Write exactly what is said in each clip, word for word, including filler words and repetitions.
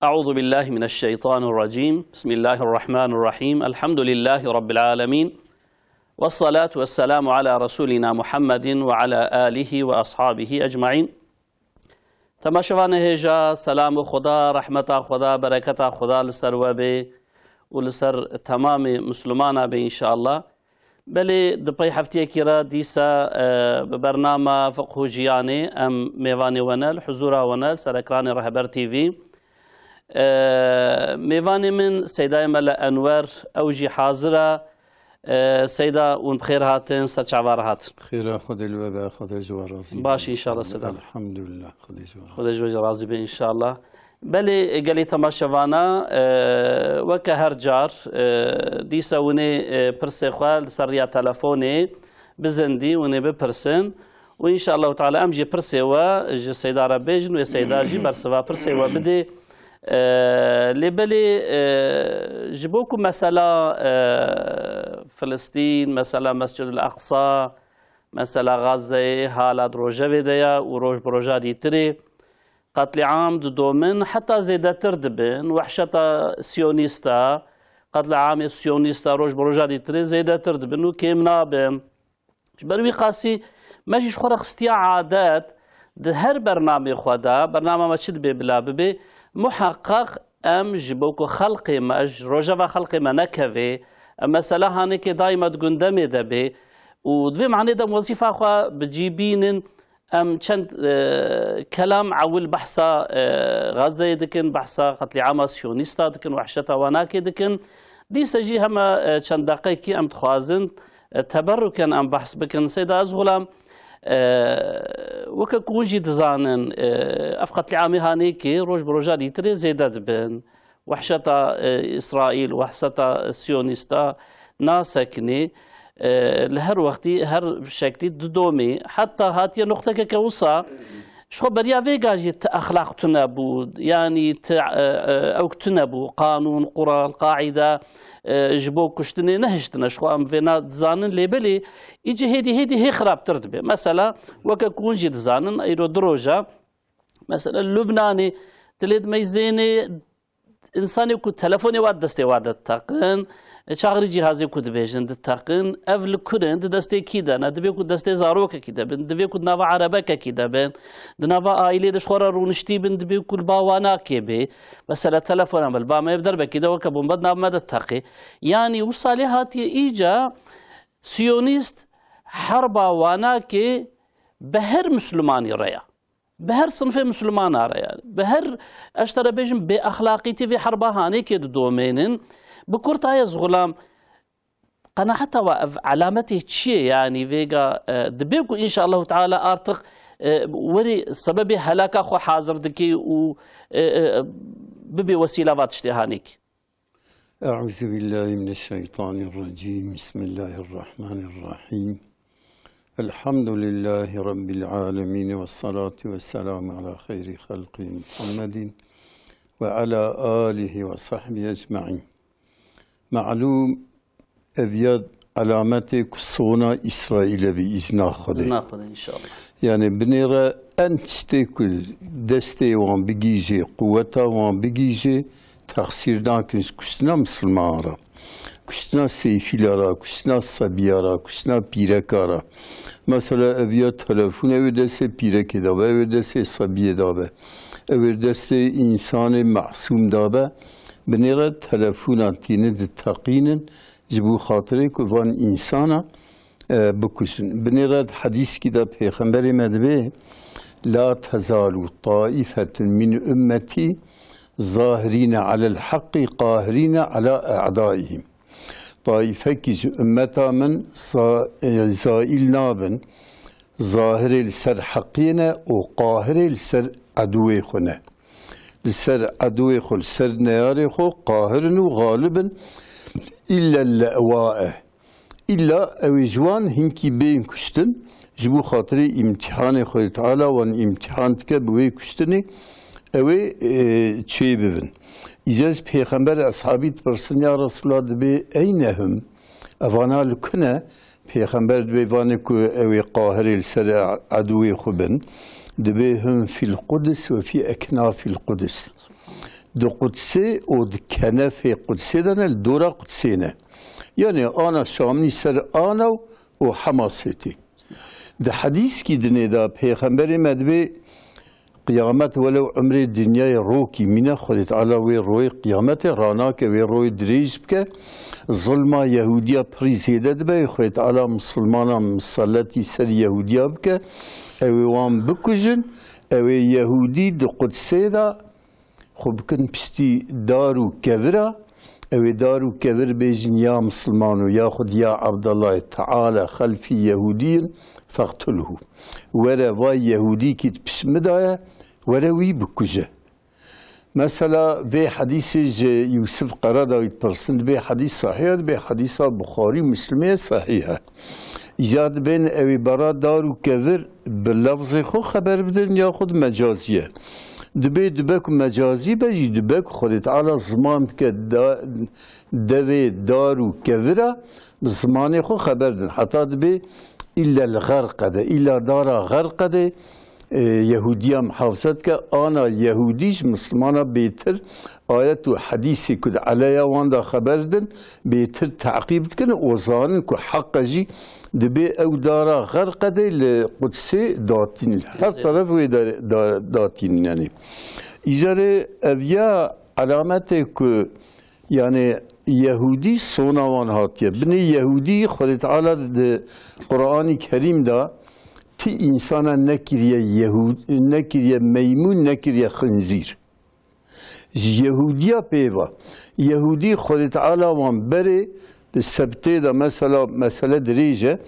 أعوذ بالله من الشيطان الرجيم. بسم الله الرحمن الرحيم. الحمد لله رب العالمين. والصلاة والسلام على رسولنا محمد وعلى آله وأصحابه أجمعين. Temaşevanê hêja, selam û Xuda, rehmeta Xuda, bereketa Xuda li ser we bê û li ser temamê Misilmana bê înşallah. Belê di pey heftiyekî re dîsa, e, bi bernama Fiqh û Jiyanê em mêvanê we ne, li huzûra we ne, ser ekranê Rehber T V. E, mêvanê min Seydayê Mele Enwer, ew jî hazir e. E, Seyda, hûn bi xêr hatin, ser çava re hatin. Xêra Xwedê li we be, Xwedê ji we razî be. Baş înşallah, Seyda. Elhamdulillah, Xwedê ji we razî. Xwedê ji we jî razî be înşallah. Belê, gelî temaşevana, e, weke her car, e, dîsa hûnê, e, pirsê xwe li ser riya telefonê bizindî, hûnê bipirsin. Û înşallahu teala em jî pirsê we ji Seyda re bêjin û Seyda jî bersiva pirsê we bidê. E, lê belê, e, ji bo ku mesela, e, Filistîn, mesela Mescid el Aqsa, mesela Gazeyê hala di rojevê de ye û roj bi roja dîtirê qetlîam didomin, heta zêdetir dibin. Wehşeta siyonîsta, qetlîamê siyonîsta roj bi roja dîtirê zêdetir dibin û kêm nabin. Ji ber wî qasî me jî ji xwe re xistiye adet, di her bernamê xwe de, bernama me çi dibe bila bibe, muheqeq em ji bo ku xelqê me, ji rojeva xelqê me nekeve, em mesela hanekê daîma di gundemê de be û di vê manê de em wezîfa xwe bi cî bînin. Em çend, e, kelam ewil behsa, e, Gazeyê dikin, behsa qetlîama siyonîsta dikin, wehşeta wanakê dikin. Dîsa jî hema, e, çend deqekî em dixwazin, e, teberruken em behs bikin. Seyda ez xulam, e, weke ku hûn jî dizanin, e, ev qetlîamê hanekê roj bi roja dîtirê zêde dibin. Wehşeta, e, Îsraîl, wehşeta siyonîsta nasekinî, e, li her wextî, her şeklî didomî. Heta hatiye noqtekeke wisa, ji xwe beriya vêga jî ti exlaq tune bû, yanî ti, e, e, ewk tune bû, qanûn, qural, qaîde, e, ji bo kuştinê nehiştine. Ji xwe em vêna dizanin, lê belê î cihê dî hêdî hê xirabtir dibe. Mesela, weke ku hûn jî dizanin, îro du roja, mesela Lubnanê, tu lê dimeyzênê, Însanê ku telefonê wa di destê wa de diteqin, çaxirî cîhazê ku dibêjin diteqin, ev li kur in, di destê kî de ne? Divê ku destê zarokekî de bin, divê ku di nava erebekekî de bin, di nava aîlê de ji xwe re rûniştî bin, divê ku li ba wanakê bê. Mesela telefona me li ba me bi derbekî de weke bombe di nav me de diteqê. Yanî wisa lê hatiye îca siyonîst herba wanakê bi her Mislimanî re ya. Bi her sinfê Mislimana re, yani bi her, ez ji te re bêjim, bêexlaqîtî vê herba hanekê didomênin. Bi kurtayê ez xulam, qenaeta we ev alametê çi ye? Yani vêga, e, dibê ku înşallahu teala artık, e, werî sebebê helaka xwe hazir dikî û, e, e, bibê wesîla va tiştê hanekî. أعوذ بالله من الشيطان الرجيم. بسم الله الرحمن الرحيم. الحمد لله رب العالمين، والصلاة والسلام على خير خلقه محمد وعلى آله وصحبه أجمعين. معلوم، ev ya alametê ku sona Îsraîlê bi îzna Xwedê. Îzna Xwedê, înşallah. Yani binêre en tiştê ku destê wan bigihîjê, quweta wan bigihîjê, texsîr nakin ji kuştina misilmanan re. Kuştina seyfîla re, kuştina sebiya re, kuştina pîreka re. Mesela ev ya telefon ew ê destê pîrekê de be, ew ê destê sebiyê de be. Ew ê destê însanê masûm de be. Binêre telefona tînin diteqînin ji bo xatirê ku van însana e, bikujin. Binêre di hedîskî de Pêxemberê me dibê, "La tezalu taifetun min ummetî zahirîne alel haqqî qahirîne ala a'daihim." Taifekî ji ummeta min za-, e, zaîl nabin, zahirê li ser heqiyê ne û qahirê li ser edûwê xwe ne. Li ser edûwê xwe, li ser neyarê xwe qahir in û xalib in. Îlle le'wae. Îlla ew ê ji wan hinkî bên kuştin, ji bo xatirê îmtîhanê Xwedê Teala wan îmtîhan dike bi wê kuştinê, ew ê, e, çê bibin. Îca ji Pêxember eshabî dipirsin, ya Resulallah, dibê, "Eyne hum?" Evana li ku ne? Pêxember dibê vanê ku ew ê qahirê li ser edûyê xwe bin. Dibê, "Hum fil Quds ve fî eknafil Quds." di Qudsê û di kenefê Qudsê de ne, li dora Qudsê ne. Yanî ana Şamî ser ana û Hemasê tê. Di hedîskî dinê de Pêxemberê me dibê qiyamet welew umrê dinyayê rokî mîne, Xwedê Teala wê royê qiyametê ranake, wê royê dirêj bike. Zulma Yehûdiya pirî zêde dibe, Xwedê Teala Misilmana miseletî ser Yehûdiya bike, ew ê wan bikujin, ew ê Yehûdî di Qudsê de xwe bikin piştî dar û kevira, ew ê dar û kevir bêjin, ya Misilmano, yaxud ya Abdallahê, teala xelfî Yehûdiyin feqtulhu. Were vay Yehûdîkî di pişt min de ye, were wî bikuje. Mesela vê hedîsê ji Yûsif Qeradawî dipirsin, dibê hedîs sahîh e, dibê hedîsa Buxarî û Muslimê ye, sahîh e. Îcar dibên ew ê bera dar û kevir bi lefzê xwe xeber bidin ya xwe di mecazî ye. Dibê dibe ku mecazî be jî dibe ku Xwedê Teala ziman bike da-, devê dar û kevira bi zimanê xwe xeber din. Heta dibê îlle li Xerqede, îlla dara Xerqede, e, Yehûdiya muhafaza dike, ana Yehûdî ji Misilmana bêtir ayet û hedîsê ku di eleya wan de xeber din, bêtir teqîb dikin û zanin ku heqe jî dibê ew dara Xerqedê li Qudsê datînin. Her teref wê de, da, datînin yanî. Îcarê ev ya elametê ku yanî Yehûdî sona wan hatiye. Binê Yehûdî Xwedê Teala di Qur'anî Kerîm de ti însana nekiriye Yehûd-, nekiriye meymûn, nekiriye xinzîr. Ji Yehûdiya pê ve. Yehûdî Xwedê Teala wan berê di sebtê de mesela mesele dirêj e,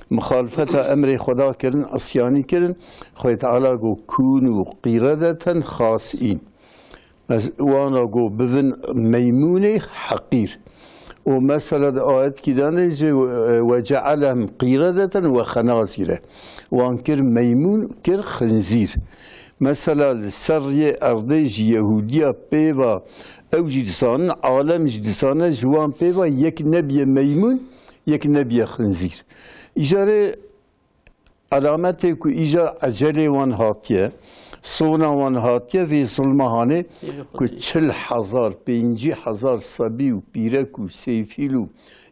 muxalifeta emrê Xweda kirin, isyanî kirin. Xwedê Teala got, "Kûnû qîredeten xasîn." Ez wana got, "Bibin meymûnê heqîr." Û mesela di ayetkî de ne jî, e, "Ve cealehum qîredeten ve xenazîre." Wan kir meymûn, kir xinzîr. Mesela li ser riyê erdê ji Yehûdiya pê ve ew jî dizanin, alem jî dizane ji wan pê ve yek nebiye meymûn, yek nebiye xinzîr. Îcarê elametê ku îcar ecelê wan hatiye, sona wan hatiye, vê zulma hanê ku çil hezar, pêncî hezar sebî û pîrek û sêfîl û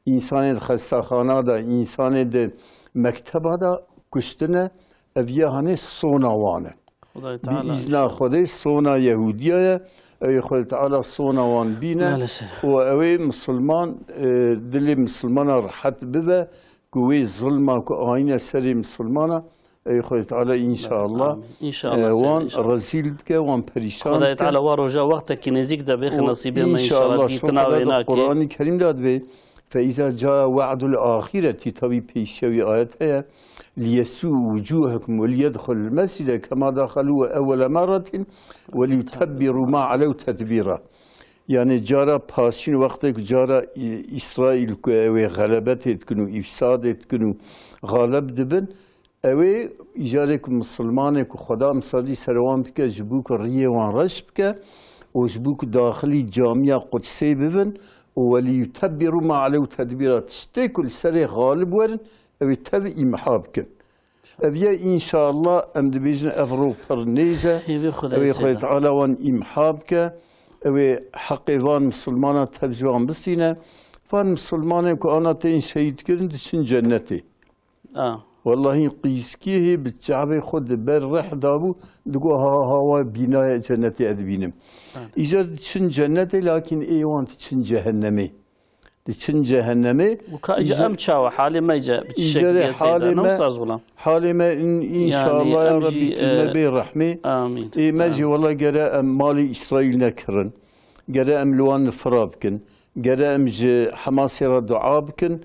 însanê di xestaxana de, însanê di mekteba de kuştine, ev ya hanê sona wan e. Xwedayê Bi Teala îzna Xwedê sona Yehûdiya ye. Ew ê Xwedê Teala sona wan bîne. Maalesef. Û ew ê misilman, e, dilê misilmana rehet bibe ku wê zilma ku ayîne serê misilmana, ew ê Xwedê Teala înşallah, Amin. Înşallah, e, wan Seyyid, înşallah. Rezîl bike, wan perîşan Xwedayê bike. Teala wa roja wextekî nêzîk de bêxe Û nesîbê me înşallah, înşallah, dîtina wê nake. Qur'anî Kerîm de dibê, "Fe îza caa we'dul axîretî", tawî pêşiya wî ayet heye, "Liyesû wucûhekum ve liyedxulul mescide kema daxelû ewwele merretin ve liyutebbirû ma alew tedbîra." Yani cara paşîn wextê ku cara Î-, Îsraîl ku ew ê xelebetê dikin û îfsadê dikin û xalib dibin, ew ê îcarê ku misilmanê ku Xweda misalî ser wan bike, ji bo ku riyê wan reş bike û ji bo ku daxilî camiya Qudsê bibin û welî yutebbirû ma alew tedbîra, tiştê ku li serê xalib werin, ew ê tev îmha bikin. Ev ye înşallah em dibêjin ev ro pir nêz e. Hêvî Xwedê Ew ê Xwedê Seyda. Teala wan îmha bike. Ew ê heqê van misilmana tev ji wan bistîne. Van misilmanên ku ana tên şehîd kirin diçin cennetê. A. Wellahî qîzkî hê bi çavê xwe di ber reh dabû, digo, "Ha, ha, wa bînaya cennetê ez dibînim." Ha. Îcar diçin cennetê, lakîn ê wan diçin cehennemê. Diçin cehennemê. Û ka îca Îcar em çawa, halê me îca bi çi şekilî ye Seyda? Halê me, Ne wisa zilam? Halê me in-, înşallah ya Rebbî, e, me bê rehmê. Amîn. Ê me jî wela gere em malê Îsraîl nekirin. Gere em li wan nifira bikin. Gere em ji Hemasê re dua bikin.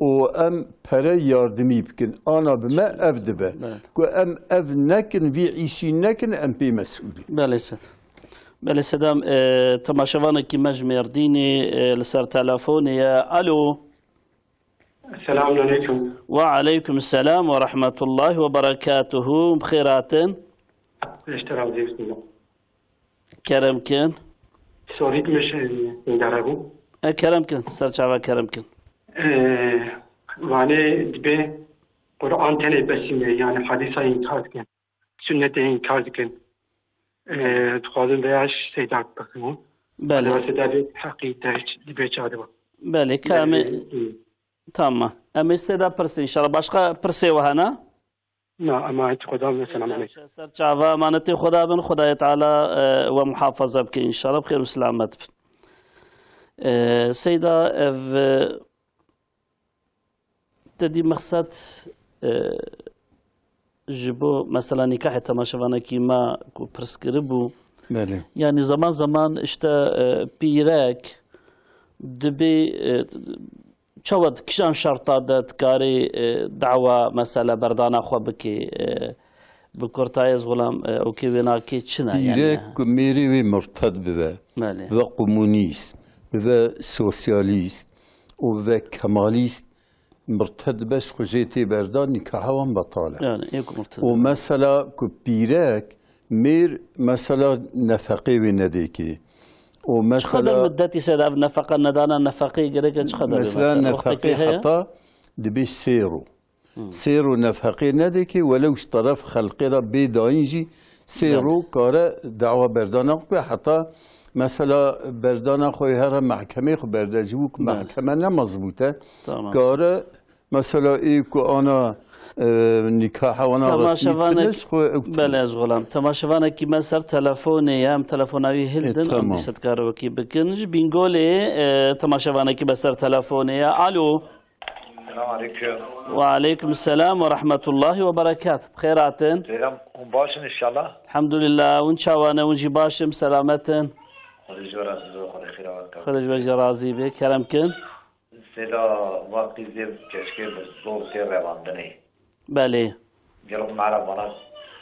û em pere yardimî bikin. Ana bi me ev dibe. Belê. Ku em ev nekin, vî îşî nekin, em pê mesûl in. Belê sed. Belê sedam, e, temaşevanekî me ji Mêrdînê, e, li ser telefonê ye. Alo. Selamun aleyküm. Ve aleyküm selam ve rahmetullahi ve berekatuhu. Bi xêr hatin. Eşter Azîz. Kerem kin. Sorîk min ji Îngara bû. E, kerem kin, ser çava kerem kin. E, Vanê dibê Quran tenê besî me, yani hadîsa înkar dikin. Sünnetê înkar dikin. E, dixwazim veya ji Seyda bipirsim. Belê. Mesela, Seyda, dibê heqî te hiç dibê çawa dibe. Belê, ka em ê, Belê, e, tamam. Em ê Seyda pirsî înşallah. Başka pirsê we hene? Na, emanetî Xweda bin, selamun aleyküm. Ser çava, emanetê Xweda bin, Xwedayê Teala, e, we muhafaza bike înşallah, bi xêr û selamet bin. E, Seyda, ev, e, te dî mexsed, e, ji bo mesela nîkahê temaşevanekî me ku pirs kiribû. Belê. Yani zaman zaman işte, e, pîrek dibê, e, çawa di kîjan şerta de dikarê, e, dawa mesela berdana xwe bikê, e, bi kurtayê ez xulam, e, okê wê nakê çi ne yani? Pîrek ku mêrê wê murted bibe, Belê. bibe komunîst, bibe sosyalîst û bibe kemalîst, murted bes xwe jê tê berdan, nîkaha wan betal e. Yani, ê ku murted Û be. mesela ku pîrek, mêr, mesela nefeqê wê nedêkê. Û Çi qadar mesela müddetî Seyda ev nefeqa nedana nefeqê gereke çi qadar be Mesela mesela? Wextekê nefeqê heye? heta dibê sê ro. Sê ro nefeqê nedêkê, welew ji teref xelqê re bê dayîn jî sê Belê. ro kare dawa berdana xwe bike. Heta mesela berdana xwe here mehkemê xwe berde, ji bo ku Belê. mehkeme ne mezbût e, Tamam. kare mesela ê ku ana, e, nîkaha wana resmî Temaşevanek-, tine ji xwe ew tine. Belê, ez xulam. Temaşevanekî me ser telefonê ye, em telefona wî hildin, E, em tamam. dîsa dikare wekî bikin. Ji Bîngolê, e, temaşevanekî me ser telefonê ye. Alo. Selam aleyküm. Ve aleyküm selam ve rahmetullahi ve berekat. Bi xêr hatin. Selam, hûn baş in inşallah. Elhamdülillah, hûn çawa ne, hûn jî baş in, selamet in. Xwedê ji we razî be, Xwedê xêra we bike. Xwedê ji we jî razî be, kerem kin. Seyda, wextî zêv keçikê bi zor tê revandinê. Belê. Gelo me re vana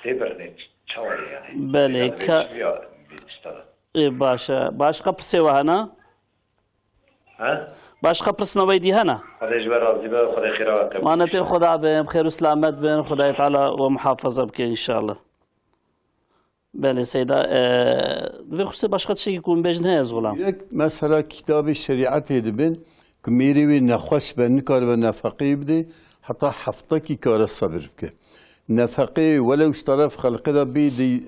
tê birinê, çawa ye yani? Belê, Seyda, ka- vê çi ya, vê tişta de? Ê, baş e. Başka pirsê we hene? He? Başka pirsna we dî hene? Xwedê ji we razî be, Xwedê xêra we qebûl Manetê bike. Xweda bin, bi xêr û selamet bin, Xwedayê Teala we muhafaza bike înşallah. Belê Seyda, e, vê xusê başka tiştekî ku min bêjin heye ez xulam. Yek mesela kitabê şerîetê dibin ku mêrê wê nexweş be, nikaribe nefeqeyê bidê, heta heftekî kare sebir bike. Nefeqeyê welew ji teref xelqê de bê di-,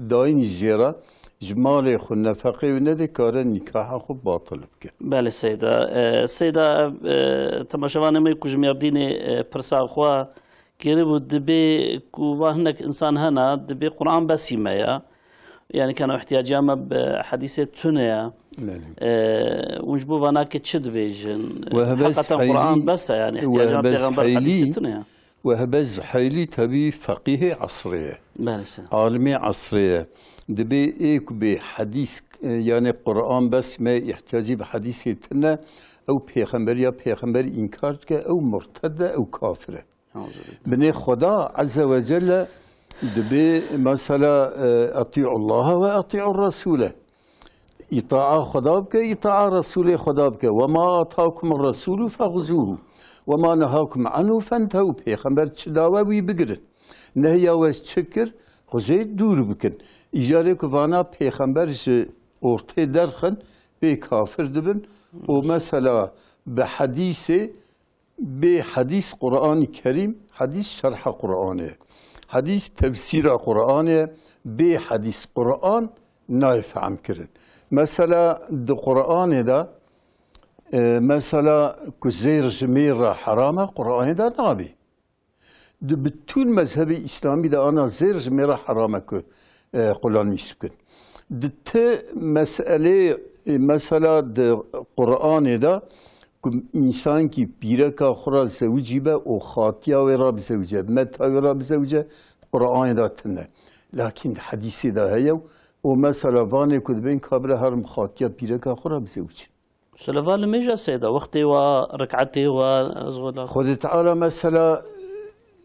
dayîn jê re, ji malê xwe nefeqeyê wê nedê, kare nîkaha xwe batil bike. Belê Seyda. E, Seyda, e, temaşevanê me ku ji Mêrdînê, e, pirsa xwe kiribû, dibê ku va hinek însan hene, dibê Quran besî me ya. Yani kana ihtiyaciya me bi hedîsê tune ya. Belê. E, hûn ji bo vana ke çi dibêjin? Wehbez Heqeten Quran Heylî, bes e yani, ihtiyaciya Wehbez Pêxember Heylî, hedîsê tune ya. Wehbez Heylî tebî feqîhê esrê ye. Belê se. Alimê esrê ye. Dibê ê ku bê hedîs, e, yani Quran bes me ihtiyacî bi hedîsê tune, ew pêxemberiya pêxember înkar dike, ew murted e, ew kafir e. Euzubillah. Binê Xweda Azze ve Celle dibê mesela, e, "Eti'ullaha ve eti'ur Resule." Îtaa Xweda bike, îtaa Resûlê Xweda bike. "Ve ma atakumur Resûlu fexuzûhu. Ve ma nehakum anhu fentehu." Pêxember çi dawe wî bigirin. Nehiya we çi kir, xwe jê dûr bikin. Îcarê ku vana pêxember ji ortê derxin, bê kafir dibin. Û mesela bi hedîsê Bê hedîs Qur'anî Kerîm, hedîs şerha Qur'anê ye. Hedîs tefsîra Qur'anê ye. Bê hedîs Qur'an nayê fehm kirin. Mesela di Qur'anê de, e, mesela ku zêr ji mêr re heram e, Qur'anê de nabê. Di bütün mezhebê Îslamî de ana zêr ji mêr re heram e ku, e, qulanîş bikin. Di ti meselê, e, mesela di Qur'anê de ku însankî pîreka xwe re zewicî be û xatiya wê re bizewce, meta wê re bizewce, Qur'anê de tune. Lakin di hedîsê de heye û mesela vanê ku dibên kabire herim xatiya pîreka xwe re bizewicin. Seleva limêja seyda, wextê wa, riketê wa, ez wela. Xwedê Teala mesela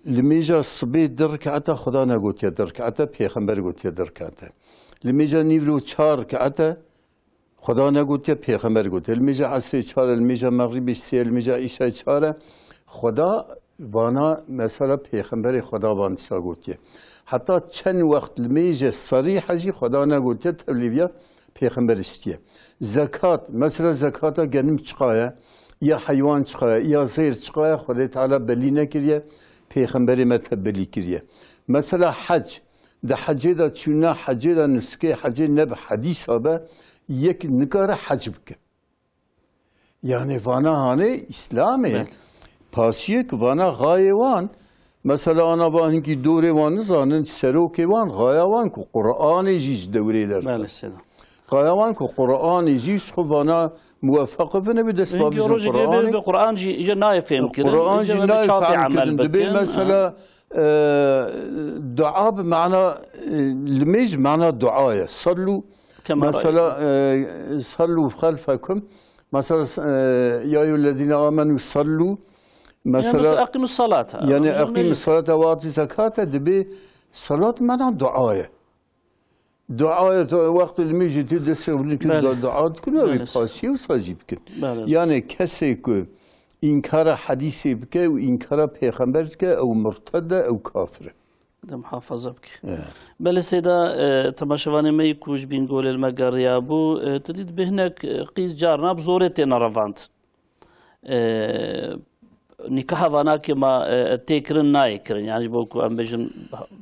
limêja sibê di rikete Xweda negotiye di rikete, Pêxember gotiye di rikete. Limêja nîvro çar rikete Xweda negotiye, Pêxember gotiye. Limêja esrê çar e, limêja mexribê sê, limêja îşayê çar e. Xweda vana mesela Pêxemberê Xweda van dîsa gotiye. Heta çend wext limêje serîhe jî Xweda negotiye, tevlîviya Pêxember iştiye. Zekat, mesela zekata genim çiqa ye, ya heywan çiqa ye, ya zêr çiqa ye, Xwedê Teala belî nekiriye, Pêxemberê me te belî kiriye. Mesela hec, Di hecê de çûna hecê de nuskê hecê ne bi hedîsa be, yek nikare hec bike. Yani vana hanê Îslamê. Belê. Pasiyek vana xayê wan. Mesela ana va hinkî dorê wan nizanin, serokê wan, xaya wan ku Qur'anê jî ji dewrê derdixe. Belê, seyda. Xaya wan ku Qur'anê jî ji xwe vana muwefeq bine bi dest Hinkî bavêjin rojê gel Qur'anê. Bi Qur'an jî, jî nayê fêm kirin. Qur'an jî Hinkî nayê be çapê fem emel kirin. Dibê bikin. Mesela, Ha. e, dua bi mana, e, limêj mana dua ye. Sallu Kema Mesela, e, sallu xelfekum. Mesela, e, ya eyyühellezine amenu sallu. Mesela, Mesela, eqimus salata. yani, Hocam, eqimus salata ve atu zekata dibe salat mana dua ye. Dua ye, to wextê limêjê tu destê xwe bikin, Belê. da dua dikin, ew Belê. pasiye û sacî bikin. Belê. Yani, kesê ku înkara hedîsê bike û înkara pêxember dike, ew murted e, ew kafir e. De muhafaza bike. Evet. Belê seyda, e, temaşevanê me yî ku ji Bîngolê li me geriyabû, e, tu dî dibê hinek, e, qîz carna bi zorê têne revand. E, nîkaha vana ke ma, e, tê kirin nayê kirin. Yani ji bo ku em bêjin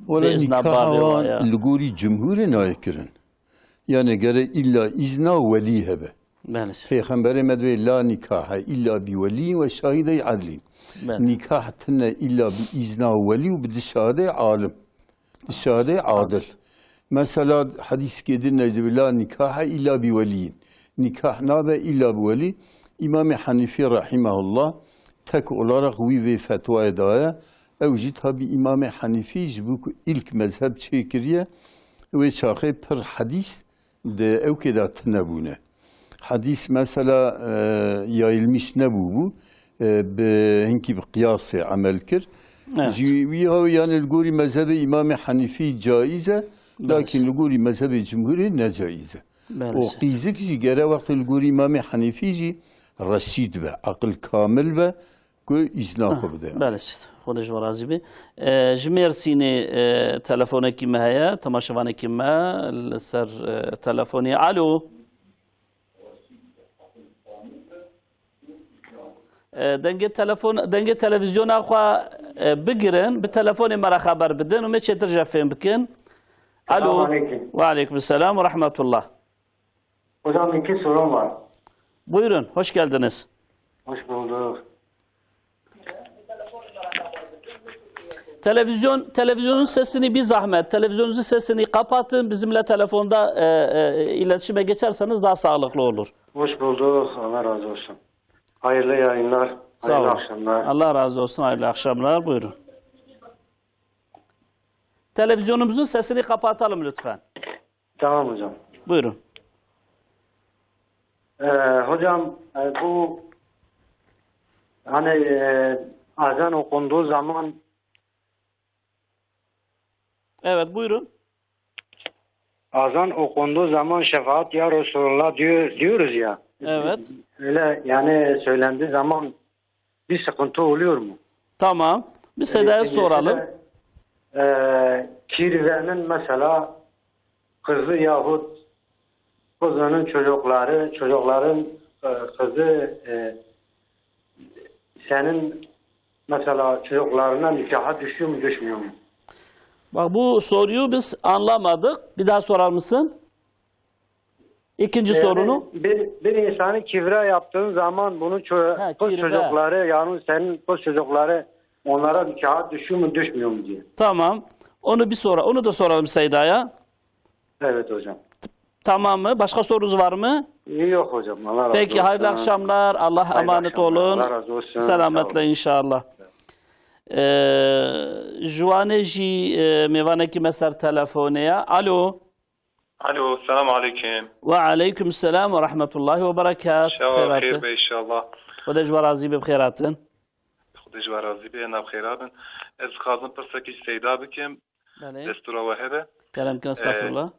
Wele bê izna nîkaha bavê wan waya. Li gorî cumhurê nayê kirin. Yani gere îlla îzna welî hebe. Belê. Pêxemberê me divê la nîkahe îlla bi welî ve şahidey edlî. Belê. Nîkah tine îlla bi îzna welî û bi di şahidey alim. Di şahidey adil. Adil. Mesela hedîskê din ne divê la nîkahe îlla bi welî. Nîkah nabe îlla bi welî. Îmamê Henîfî rahimehullah tek olarak wî vê fetwayê daye. Ew jî tabî Îmamê Henîfî ji bo ku îlk mezheb çêkiriye, wê çaxê pir hedîs di ewkê de tune bûne. Hedîs mesela, e, yayılmış nebûbû, e, bi hinkî bi qiyasê emel kir. Evet. Ji wî haw yani li gorî mezhebê Îmamê Henîfî caiz e, Belê. lakin li gorî mezhebê cumhurê ne caiz e. Belê. O qîzik jî gere wextê li gorî Îmamê Henîfî jî reşîd be, aqil kamil be, ku îzna xwe bide. Belê, Xwedê ji we razî be. E, ji Mêrsînê, e, telefonekî me heye, temaşevanekî me li ser, e, telefonê. Alo. E, dengê telefon, dengê televizyona xwe, e, bigirin, bi telefonê me re xeber bidin û me çêtir jî fêm bikin. Alo. Selamun aleyküm. Ve aleyküm selam ve rahmetullah. Hocam, iki sorum var. Buyurun, hoş geldiniz. Hoş bulduk. Televizyon, televizyonun sesini bir zahmet, televizyonunuzun sesini kapatın. Bizimle telefonda, e, e, iletişime geçerseniz daha sağlıklı olur. Hoş bulduk. Allah razı olsun. Hayırlı yayınlar. Sağ Hayırlı olun. akşamlar. Allah razı olsun. Hayırlı akşamlar. Buyurun. Televizyonumuzun sesini kapatalım lütfen. Tamam hocam. Buyurun. Ee, hocam, e, bu hani, e, azan okunduğu zaman Evet, buyurun. Azan okunduğu zaman şefaat ya Resulullah diyor, diyoruz ya. Evet. Öyle yani söylendiği zaman bir sıkıntı oluyor mu? Tamam. Bir Seyda'ya Ee, soralım. Mesela, e, kirvenin mesela kızı yahut kızının çocukları, çocukların, e, kızı, e, senin mesela çocuklarına nikaha düşüyor mu, düşmüyor mu? Bak, bu soruyu biz anlamadık. Bir daha sorar mısın? İkinci Yani sorunu. bir, bir insanı kivra yaptığın zaman bunun ço- Ha, kız kirve. çocukları, yani senin kız çocukları onlara nikaha düşüyor mu, düşmüyor mu diye. Tamam. Onu bir sora, onu da soralım Seyda'ya. Evet hocam. Tamam mı? Başka sorunuz var mı? Yok hocam. Allah razı Peki, olsun. hayırlı akşamlar. Allah Hayırlı emanet akşamlar. olun. Allah razı olsun. Selametle Sağ olun. inşallah. Ee, Juane jî, e, mêvanekî me ser telefonê ye. Alo. Alo, selam aleyküm. Ve aleyküm selam ve rahmetullahi ve berekat. Şeva Xêr xêr hatin. be inşallah. Xwedê ji we razî be, bi xêr hatin. Xwedê ji we razî be, nav xêra bin. Ez dixwazim pirsekî Seyda bikim. Belê. Destûra we hebe. Kerem kin, Ee, estağfurullah.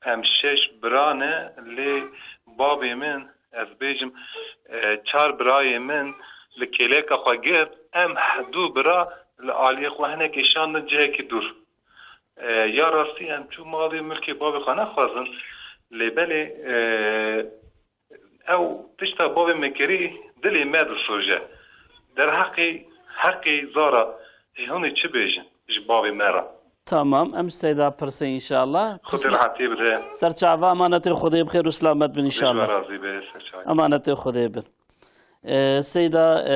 Em şeş bira ne, lê bavê min, ez bêjim, e, çar birayê min li kêleka xwe girt, em du bira li aliyê xwe hinekê şandin cihekî dûr. E, ya rastî em çû malê milkê bavê xwe nexwazin, lê belê, e, ew tişta bavê min kirî dilê me disoje. Derheqê heqê zara hûn ê çi bêjin ji bavê me re? Tamam, em Seyda pirse inşallah. Xwedê rehetî bide. Serçava, emanetê Xwedê, bi xêr û selamet bin inşallah. Razî be, serçava. Emanetê Xwedê bin. Ee, Seyda, ee,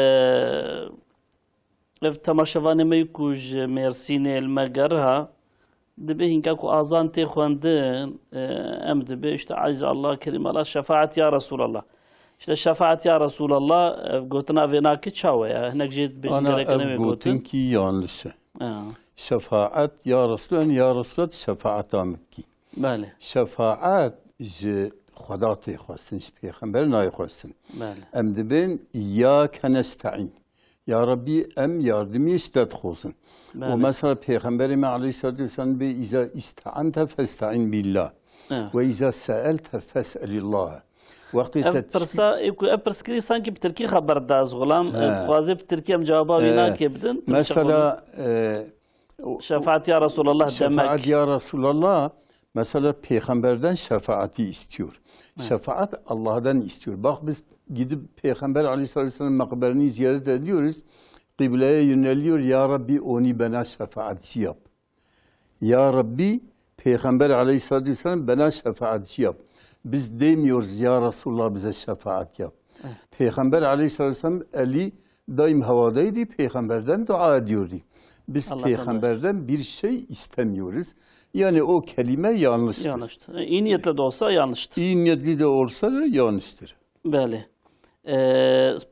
ev temaşevanê me ku ji Mêrsînê li me geriha, dibê hinka ku azan tê xwendin, ee, em dibê işte Aciz Allah, Kerîm Allah, şefaet ya Resulallah. İşte şefaet ya Resulallah, ev gotina vênakê çawa ye? Hinek jê dibêjin Ana gerek ev nebe gotin. Gotinkî yanlış e. Ha. Şefaet ya Resulallah, ya Resulallah şefaeta min bikî. Belê. Şefaet ji Xweda tê xwestin, ji pêxember nayê xwestin. Belê. Em dibên ya kenesteîn. Ya Rabbî, em yardimî ji te dixwazin. Belê. Û mesela Pêxemberê me aleyhissalatu vesselam bê îza îste'ente feste'in billah. Evet. Ve îza se'elte fes'elillah. Wextê Ev te pirsa, ê ku ev pirs kirî sanki bi tirkî xeber da ez xulam. He. Dixwaze bi tirkî em cewaba wî He. Nakê bidin. Tirkçe Mesela, xwedî. E, o- Şefaat ya Resulallah demek. Şefaat ya Resulallah. Mesela peygamberden şefaati istiyor. Evet. Şefaat Allah'dan istiyor. Bak biz gidip Peygamber aleyhissalatu vesselam makberini ziyaret ediyoruz. Kıbleye yöneliyor. Ya Rabbi, onu bana şefaatçi yap. Ya Rabbi, Peygamber aleyhissalatu vesselam bana şefaatçi yap. Biz demiyoruz ya Resulullah bize şefaat yap. Evet. Peygamber aleyhissalatu vesselam eli daim havadaydı, peygamberden dua ediyordu. Biz Allah'tan peygamberden bir şey istemiyoruz. Yani o kelime yanlıştır. Yanlıştır. E, iyi niyetle de olsa yanlıştır. İyi niyetli de olsa da yanlıştır. Belê. E,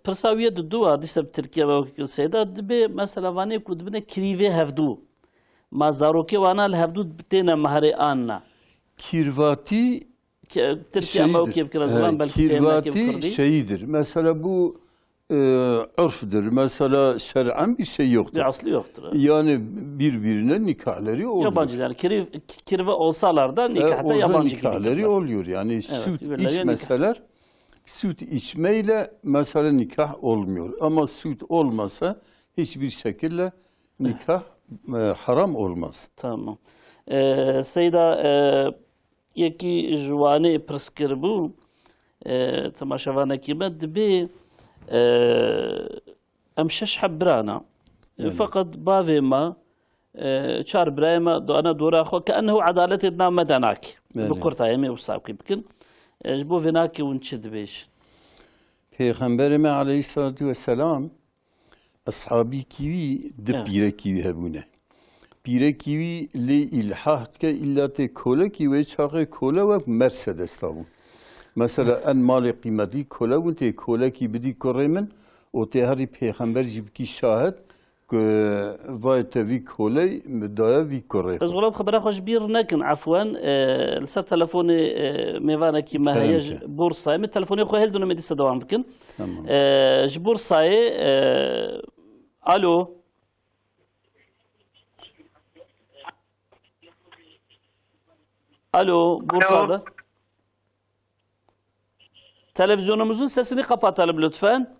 pirsa wî ye didu a, dîsa bi tirkî ve wekî Seyda, dibê mesela vanê ku dibine kirîvê hevdû. Ma zarokê wana li hevdû têne mahrê an na. Kîrvatî Ke-, tirkî ama şeydir. Wekî bikira ziman, E, belkî têne kîrvatî kurdî. Şeydir. Mesela bu, e, urfdur. Mesela şer'an bir şey yoktur. Bir aslı yoktur, evet. Yani birbirine nikahları oluyor. Yabancı yani. Kiri-, kirve olsalar da E, nikahta o zaman yabancı gibi nikahları kalırlar. Oluyor. Yani Evet, süt birbirlerine nikah. içmeseler, süt içmeyle mesela nikah olmuyor. Ama süt olmasa hiçbir şekilde nikah, e, haram olmaz. Tamam. E, Seyda, e, yekî ji wanê pirs kiribû, e, temaşevanekî me dibê, e, em şeş heb birana. Belê. Feqet bavê me, e, çar birayê me dane dora xwe, ke ennehu edaletê dina me de nake. Belê. Bi kurtayê me wisa kî bikin. E, ji bo vê nake hûn çi dibêjin? Pêxemberê me aleyhissalatu vesselam, eshabî kî wî di Evet. pîrekî wî hebûne. Pîrekî wî lê îlhah dike, îlla tê kolekî wê çaxê kole wek Mersedes dabû. Mesela en malê qîmetî kole bûn, tê kolekî bidî kurê min û tê herî pêxember jî bikî şahid ku vay te vî koley min daye vî kurê xwe. Ez wela xebera xwe ji bîr nekin, efwen, e, li ser telefonê, e, mêvanekî me Kerem heye ke. Ji Bursayê. Min telefonê xwe hildin û me dîsa dewam bikin. Tamam. E, ji Bursayê, e, alo. Alo, Bursa Alo. Da. Televizyonumuzun sesini kapatalım lütfen.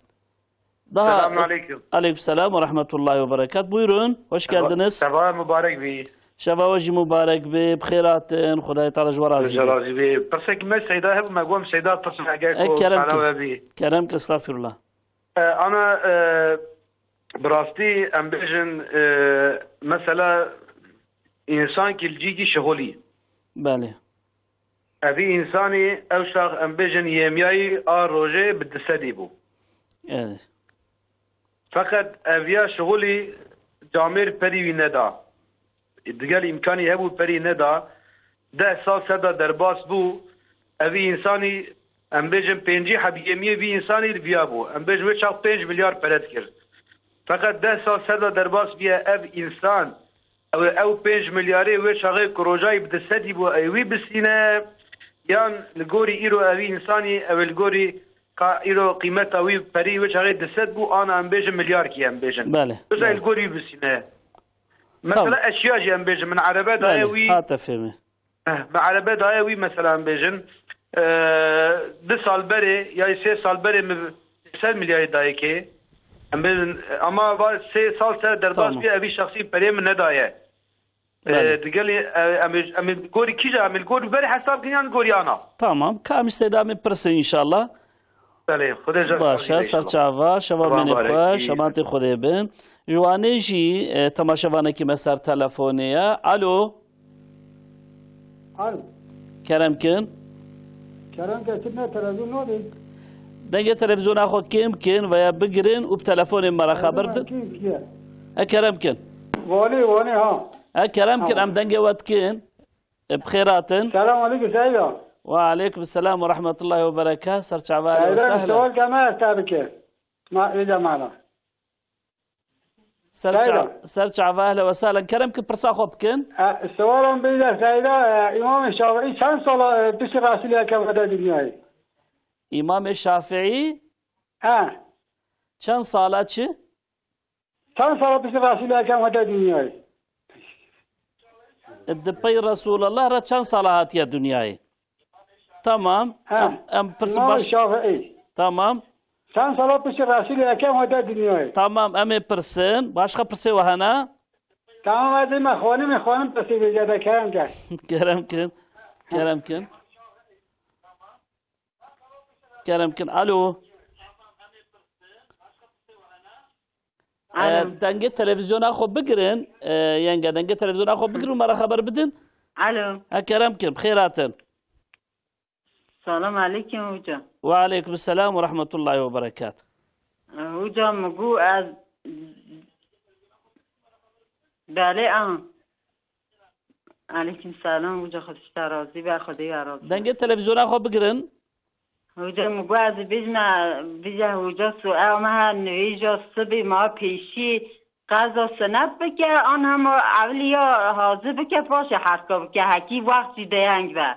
Daha Selamun aleyküm. Aleyküm selam ve rahmetullahi ve berekat. Buyurun, hoş Seba-, geldiniz. Seba mübarek bi. Şeva we jî mübarek bi, bi xêr hatin, Xwedayê Teala ji we razî Hoş be. Razî bi. Pirsek me Seyda hebû, me gom Seyda pirsin eger E, ku kerem ki. Bi. Kerem ki, estağfirullah. E, ana, e, bi rastî em bêjin, e, mesela însan ki li cîkî şixulî. Belê. Evî însanî ew şax em bêjin yêmiyayî a rojê bi du sedî bû. Evet. Feqet ev ya şixulî camêr perî wî neda. Digel îmkanî hebû perî neda. Deh sal ser de derbas bû. Evî însanî, em bêjin pêncî heb yêmiyê vî însanî li viya bû. Em bêjin wê çax pênc milyar pere dikir. Feqet deh sal ser de derbas bûye ev însan. Ew ê ew pênc milyarê wê çaxê ku rojayî bi du sedî bû, ey wî bisîne, yan li gorî îro evî însanî, ew ê li gorî ka îro qîmeta wî perî wê çaxê du sed bû, ana em bêjin milyarkî em bêjin. Belê, Wisa belê. Li gorî wî bisîne. Mesela Tamam. Eşya jî em bêjin, min erebe daye Belê, wî. Hate fêmê. Eh, me erebe daye wî, mesela em bêjin, eh, du sal berê, ya sê sal berê min sed milyarê dayê kê. Em bêjin, ama va sê sal ser derbas Tamam. Bî, evî şexsî perê min nedaye. Belê. Eh, digelê, eh, em ê, em ê gorî kîja, em ê gorî berê hesab kin yan gorî ana? Tamam. Kamiş Seyda min pirsin inşallah. Belê, Xwedê ji Baş e, ser çava, şeva Şeva menê xweş, emanetê Xwedê bin. Ji Wanê jî, e, temaşevanekî me ser telefonê ye. Alo. Alo. Kerem kin. Kerem ke, tu ne televîzyon nodî? Dengê televîzyona xwe kêm kin veya bigirin û bi telefonê me re xeber din. Kêm kiye? E, kerem kin. Wanê, Wanê ha. E, kerem kin, Tamam. em dengê we dikin. E, bi xêr hatin. Selam aleykum Seyda. Ve aleykum selam ve rahmetullahi ve berekat. Serçava ehlen ve Seyda, sehlen. Sual ke me ez te bike. Ma, êca mala. Ser Seyda. ça-, ser çava, ehlen ve sehlen. Kerem ki pirsa xwe bikin. E, sualan bêje Seyda, e, Îmamê Şafîî çend sala, e, piştî Resûlê Ekrem hate dinyayê? Îmamê Şafîî He. çend sala çi? Çend sala piştî Resûlê Ekrem hate dinyayê? Di pey Resulullah re çend sala hatiye dinyayê? Tamam. He. Em, em pirs Îmam baş. Şafii. Tamam. Çend sala piştî Resûlê Ekrem hate dinyayê? Tamam, em ê pirsin. Başka pirsê we hene? Tamam, ez ê me xwanim, ê xwanim pirsê bêje de kerem ke. Kerem kin. Kerem kin. Kerem kin. Alo. Alo. E, dengê televîzyona xwe bigirin. E, yenge, dengê televîzyona xwe bigirin û me re xeber bidin. Alo. Ha, kerem kin. Bi xêr hatin. Selam aleykum hoca. Ve aleykum selam ve rahmetullahi ve berekat. E, hoca, min got ez Belê, a. Aleykum selam, hoca xwe pişta razî be, Xwedê ya razî be. Dengê televîzyona xwe bigirin. Hoca, min got ez bêjme, bêje hoca su-, ew me her nivêja sibê ma pêşî qeza sinet bike, an hema ewliya hazir bike, paşê herka bike, hekî wext jî deheng be.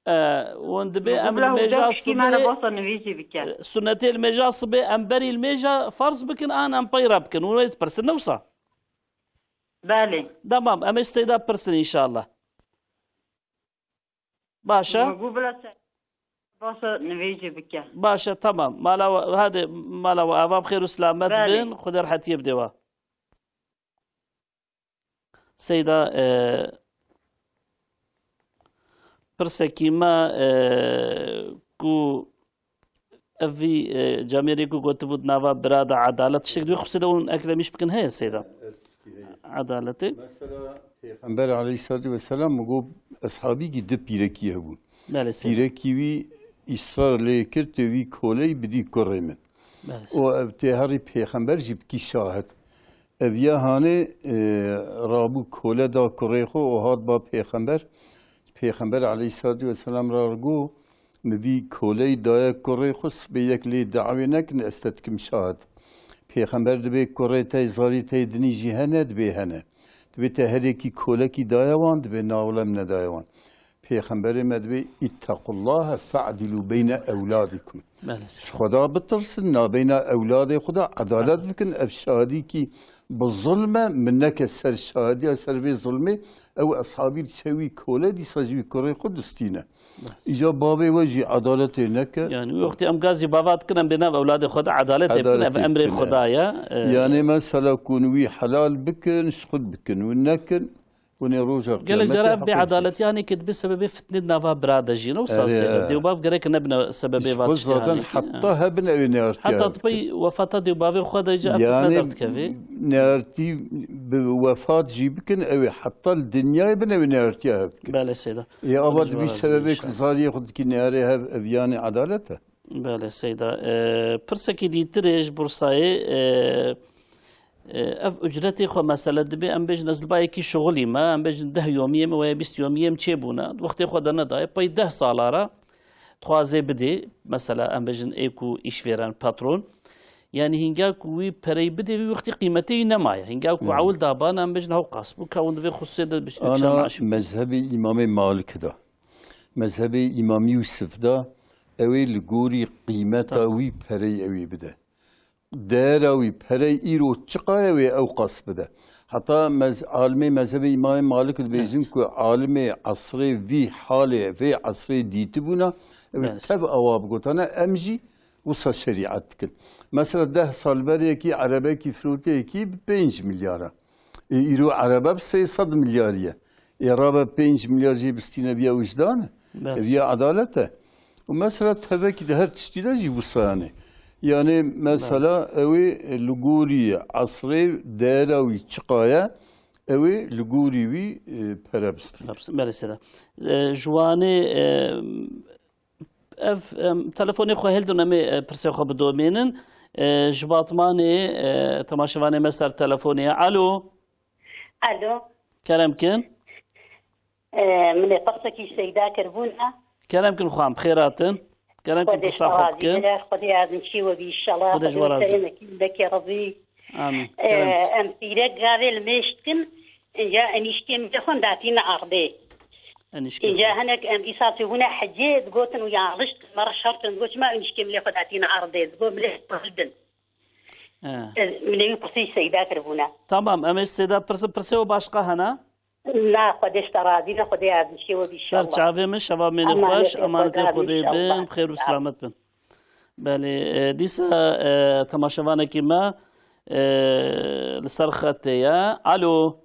E, hûn dibê em li mêja sibê, e, sunetê li mêja sibê em berî li mêja ferz bikin, an em pey re bikin? Hûn wê dipirsin, ne wisa? Belê. Tamam, em ê ji Seyda pirsin înşallah. Baş e? Min got bila se-, basa nivêjê bike. Baş e, tamam. Mala we, hadi, mala we ava bi xêr û silamet bin. Xwedê rehetiyê bide we. Seyda, e, pirsekî me, e, ku ev vî, e, camêrê ku gotibû di nava bira de edalet tiştek dibê, xusê de hûn Ekremîş bikin heye Seyda? Edaletê. Mesela Pêxember aleyhissalatu vesselam min got, eshabîkî du pîrekî hebûn. Belê Seyda. Pîrekî wî îsrar lê kir, tê wî koleyî bidî kurê min. Belê Seyda. Û ev tê herî Pêxember jî bikî şahid. Ev ya hanê, e, rabû kole da kurê xwe û hat ba Pêxember. Pêxember aleyhissalatu vesselam ra got, min vî koleyî daye kurê xwe, sibê yek lê dawê nekin, ez te dikim şahid. Pêxember dibê kurê te, zarî te dinî jî hene, dibê hene. Dibê te her yekî kolekî daye wan, dibê na wile min nedaye wan. Pêxemberê me dibê, "Îttequllahe fe'dilû beyne ewladikum." Belê Seyda. Ji Xweda bitirsin, nabeyna ewladê xwe de edalet bikin. Ev şahidîkî bi zulm e, min neke ser şahidiya ser vê zulmê, ew eshabî diçe wî kole, dîsa ji wî kurê xwe distîne. Îca bavê we jî edaletê neke. Yani wî wextê em gazî bava dikin, em bê nav ewladê xwe de edaletê bikin, ev Edaletê emrê bikin, Xweda e. ye. E, Yani mesela ku hûn wî helal bikin, ji xwe bikin, hûn nekin, hûn ê roja Gelek qiyametê cara ev haqê bêedaletî yanî ke dibe sebebê fitnê di nava bira de jî, ne wisa Erê, Seyda? e. Dêwbav gerek nebine sebebê Ji va xwe tiştê zaten yanî ki, heta e. hebin ew ê neyartiya Heta hev tu pey bikin. wefata dêwbavê xwe de ca ev fitne Yani derdikeve. neyartî bi wefat jî bikin, ew ê heta li dinyayê bin ew ê neyartiya hev bikin. Belê Seyda. Ê ava Xwedê ji dibî we razî sebebê inşallah. ku zariyê xwe dikî neyarê hev, ev yanî edalet e? Belê Seyda. E, pirsekî dîtirê ji Bursayê, e, e, ev ucretê xwe mesele dibê, em bêjin ez li ba yekî şixulî me, em bêjin deh yomiyê me weya bîst yomiyê em çêbûne, wextê xwe de nedaye, pey deh sala re dixwazê bidê, mesela em bêjin ê ku îşvêren, patron, yanî hînga ku wî pereyî bidê, wî wextî qîmetê wî nemaye. Hînga ku Hmm. ewil dabana, em bêjin hewqas bû, ka hûn divê xusê de biş-, Ana bişan maaş bidê. mezhebê Îmamê Malik de, mezhebê Îmam Yûsif de, ew ê li gorî qîmeta Tamam. wî pereyî ew ê bide. Değera wî pereyî îro çiqa ye wê ew qas bide. Heta mez-, alimê mezhebê Îmamê Malik dibêjin Evet. ku alimê esrê vî halê, vê esrê dîtibûna, ew ê Evet. tev awa bigotane, em jî wisa şerîet dikin. Mesela deh sal berê yekî erebekî firotê yekî bi pênc milyar e. Ê îro erebe bi sê sed milyarî ye. Ê rabe pênc milyar jê bistîne viya wijdan e? Belê. Viya edalet e? Û mesela tevekî di her tiştî de jî wisa yanî. Yanî mesela Evet. ew ê li gorî esrê, dera wî çiqa ye, ew ê li gorî wî, e, pere bistîne. Belê sêda. E, ji wanê, e, ev, em, telefonê xwe hildin, em ê, e, pirsê xwe bidomînin. E, ji Batmanê, e, temaşevanê me ser telefonê ye. Alo. Alo. Kerem kin. E, min ê pirsekî Seyda kiribûna. Kerem kin xwam, bi xêr hatin. Kerem kin Xwedê pirsa xwe razî bikin. Bile, Xwedê yardimçî we bî inşallah. Xwedê ji we Xwedê razî. Serê me kî bekê rezî. Amin. E, Kerem kin. Em pîrek gavê li mêj dikin, inca enîşkê milê xwe datîne erdê. Enîşkê Inca xwe. Hinek em îsal çûbûne hecê digotin û yanlış dikin, me re şer dikin, digot çima enîşkê milê xwe datîne erdê, digot milê xwe hildin. He. E, min ê wî pirsî Seyda kiribûne. Tamam, em ê Seyda pirsin, pirsê û başqa hene? Na, Xwedê ji te razî be, Xwedê yardimçiyê we bî Ser inşallah. Çavê min, şeva mênê Emanet xweş, ê emanet ê Xwedê Xwedê inşallah. Bin, bi xêr û selamet bin. Belê, e, dîsa, e, temaşevanekî me, e, li ser xetê ye. Alo.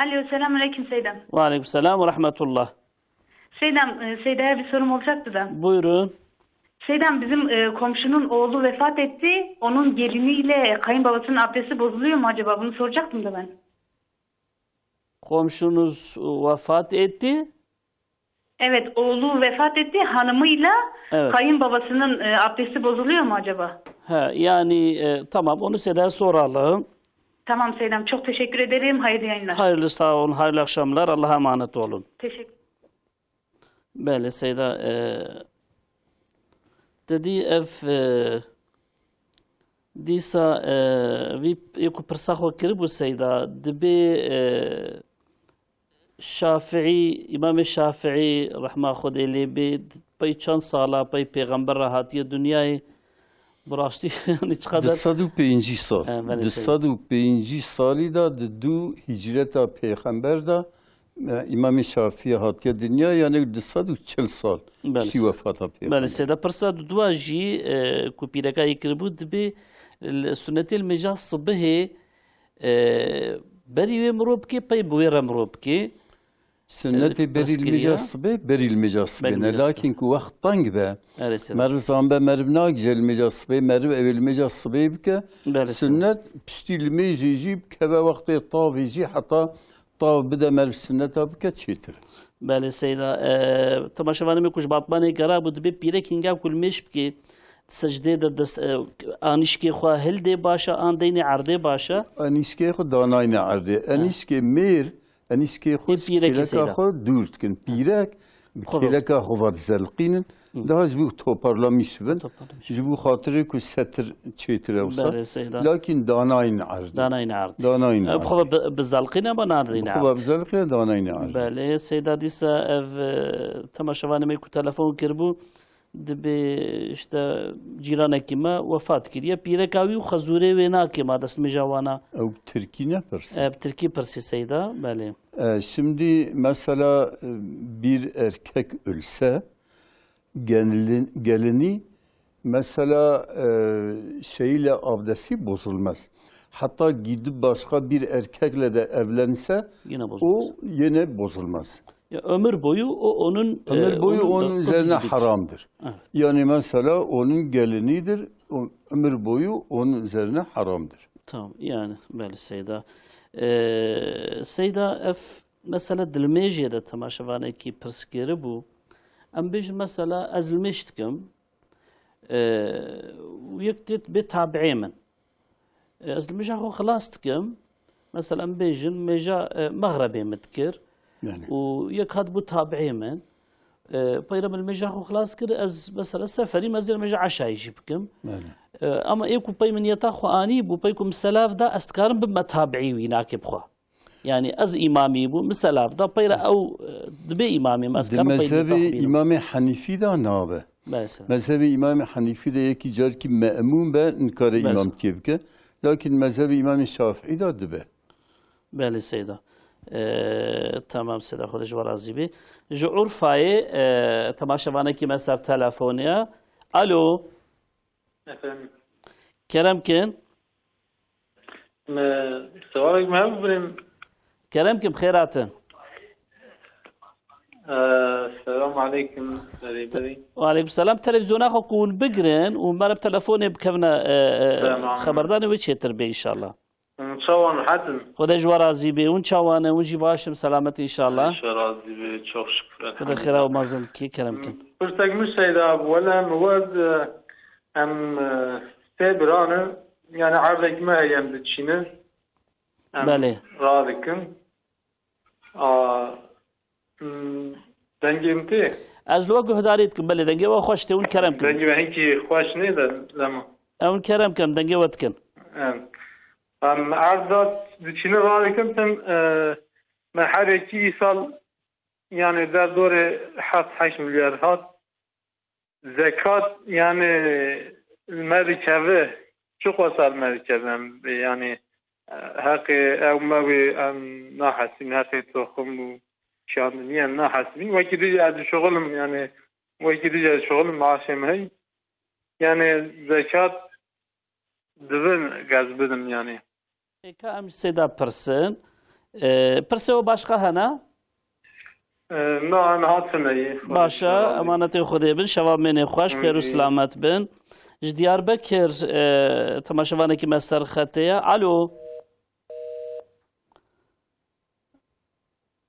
Alo, selamünaleyküm Seydam. Ve aleyküm selam ve rahmetullah. Seydam, e, Seyda'ya bir sorum olacaktı da. Buyurun. Seydam, bizim, e, komşunun oğlu vefat etti. Onun geliniyle kayınbabasının abdesti bozuluyor mu acaba? Bunu soracaktım da ben. Komşunuz vefat etti. Evet, oğlu vefat etti. Hanımıyla Evet. kayınbabasının, e, abdesti bozuluyor mu acaba? He, yani, e, tamam, onu Seyda'ya soralım. Tamam Seydam, çok teşekkür ederim. Hayırlı yayınlar. Hayırlı, sağ olun, hayırlı akşamlar. Allah'a emanet olun. Teşekkür Belê, Seyda, e, te dî ev, e, dîsa, e, vî p-, yê ku pirsa xwe kiribû Seyda, dibê, e, Şafiî, Îmamê Şafiî, rehma Xwedê lê bê, pey çend sala pey pêxember re hatiye dinyayê? Bi rastî, yanî çiqader Di sed û pêncî sal. He, belê Di seyda. Sed û pêncî salî de di dû hicreta pêxember de, e, Îmamê Şafî hatiye dinya, yanî di sed û çil sal Belê piştî se-, wefata pêxember. Belê seyda. Pirsa di dua jî, e, ku pîreka yê kiribû, dibê li sunnetê li mêja sibihê, e, berî wê mirov bikê, pey bi wê re mirov bikê. Sunnetê Pirs berî li kiriye. Mêja sibê, berî li mêja sibê Berî ne. Mêja sibê. Lakin ku wext teng be, Erê seyda. Meriv zanbe, meriv nagije li mêja sibê, meriv ew ê li mêja sibê bike. Belê seyda. Sunnet piştî li mêjê jî bikeve wextê tavê jî, heta tav bide meriv sunneta bike çêtir. Belê seyda. E, temaşevanê me ku ji Batmanê gera bû, dibê pîrek hînga ku li mêj bike, di secdê de dest, e, anîşkê xwe hildê baş e, an deynê erdê baş e? Anîşkê xwe danayne erdê. Ha. Anîşkê mêr Enîskê xwe Ê pîrekê kêleka seyda. Xwe dûr dikin. Pîrek bi Xwe kêleka xwe ve dizelqînin. Hı. Daha ji bo toparlamiş bin. Toparlamiş. Ji bo xatirê ku setir çêtir e wisa. Belê seyda. Lakin danayîn erd. Danayîn erd. Danayîn E, erd. Bi xwe ve bi, bi zelqîne ba nadîn Bi xwe ve erd. Bi zelqîne danayîn erd. Belê seyda dîsa ev, e, temaşevanê me ku telefon kiribû. Dibê, işte, cîranekî me wefat kiriye. Pîreka wî û xezûrê wê nake ma destmêja wana. Ew bi tirkî nepirsî. E, bi tirkî pirsî seyda, belê. E, şimdi mesela, e, bir erkek ölse, gelin, gelini mesela, e, şeyle abdesti bozulmaz. Hatta gidip başka bir erkekle de evlense, Yine bozulmaz. O yine bozulmaz. Ya ömür boyu o onun, Ömür e, boyu onun, onun e, üzerine kızı gibidir. Haramdır. Evet. Yani mesela onun gelinidir, o ömür boyu onun üzerine haramdır. Tamam, yani belê seyda. E, seyda ev mesela dilmêjê de temaşevanekî pirs kiribû. Em bêjin mesela ez dilmêj dikim, e, û yek dê bê tabiê min. E, ez li mêja xwe xilas dikim. Mesela em bêjin mêja, e, mexrebê min dikir. Yani. Û yek hat bû tabiê min. E, peyre min li mêja xwe xilas kir, ez mesela seferî, ez dê mêja eşayî jî bikim. Yani. E, ama ê ku pey min niyeta xwe anî bû, pey ku min selav da, ez dikarim bibime tabiî wî nakê bixwe. Yani ez îmamî bû, min selav da, peyre ew, e, dibê îmamî, ez Di dikarim pey niyeta xwe mezhebê bînim. Îmamê Henîfî de nabe. Belê seyda. Mezhebê Îmamê Henîfî de yekî carkî me'mûm be, nikare Belê seyda. Îmamtiyê bike. Lakin mezhebê Îmamê Şafîî de dibe. Belê seyda. Ee, tamam seyda, Xwedê ji we razî bî. Ji Urfayê, ee, temaşevanekî me ser telefonê ye. Alo. Efendim. Kerem kin. Me, sewalek me hebû birêm. Kerem kin, bi xêr hatin. Ee, selam Aleykum, berê, berê. Wa aleykum selam. Televîzyona xwe ku hûn bigirin û me re bi telefonê bikevine, e, e, Tamam. xeberdanê wê çêtir bê înşallah. Çawan hetin? Xwedê ji we razî bê. Hûn çawan e? Hûn jî baş in, selamet înşallah. Xwedê razî bê, çok şükür, Xwedê xêra û elhamdülillah. Mezin kî kerem kin. Pirsek min Seyda bû, wele min wed, e, em, e, sê biran in, yani erdek me heye em diçînin. Em Belê. radikin. A, hmm, dengê min tê? Ez li we guhdarî dikim, belê, dengê we xweş tê, hûn kerem kin. Dengê me hinkî xweş nê de, lema. Ew hûn kerem kin, dengê we dikin. Em, em erda diçîne radikin tim, e, me herekî îsal, yani derdorê heft heşt milyar hat. Zekat, yani, me dikeve, çiqas me dikeve, em, yani, heqê ew me wê em nahesibîn, heqê toxum û şandinî em nahesibîn. Wekî dî ez dişuxilim, yani, wekî dî ez dişuxilim, maaşê me hey. Yani, zekat divin gez bidim, yani. Êka em ji Seyda pirsin. Ee, pirsê we başqa hene? Ee, na, em hatine yê. Baş e, emanetê Xwedê bin, şeva mênê xweş, pêr û silamet bin. Ji Diyarbekir, e, temaşevanekî me ser xetê ye. Alo.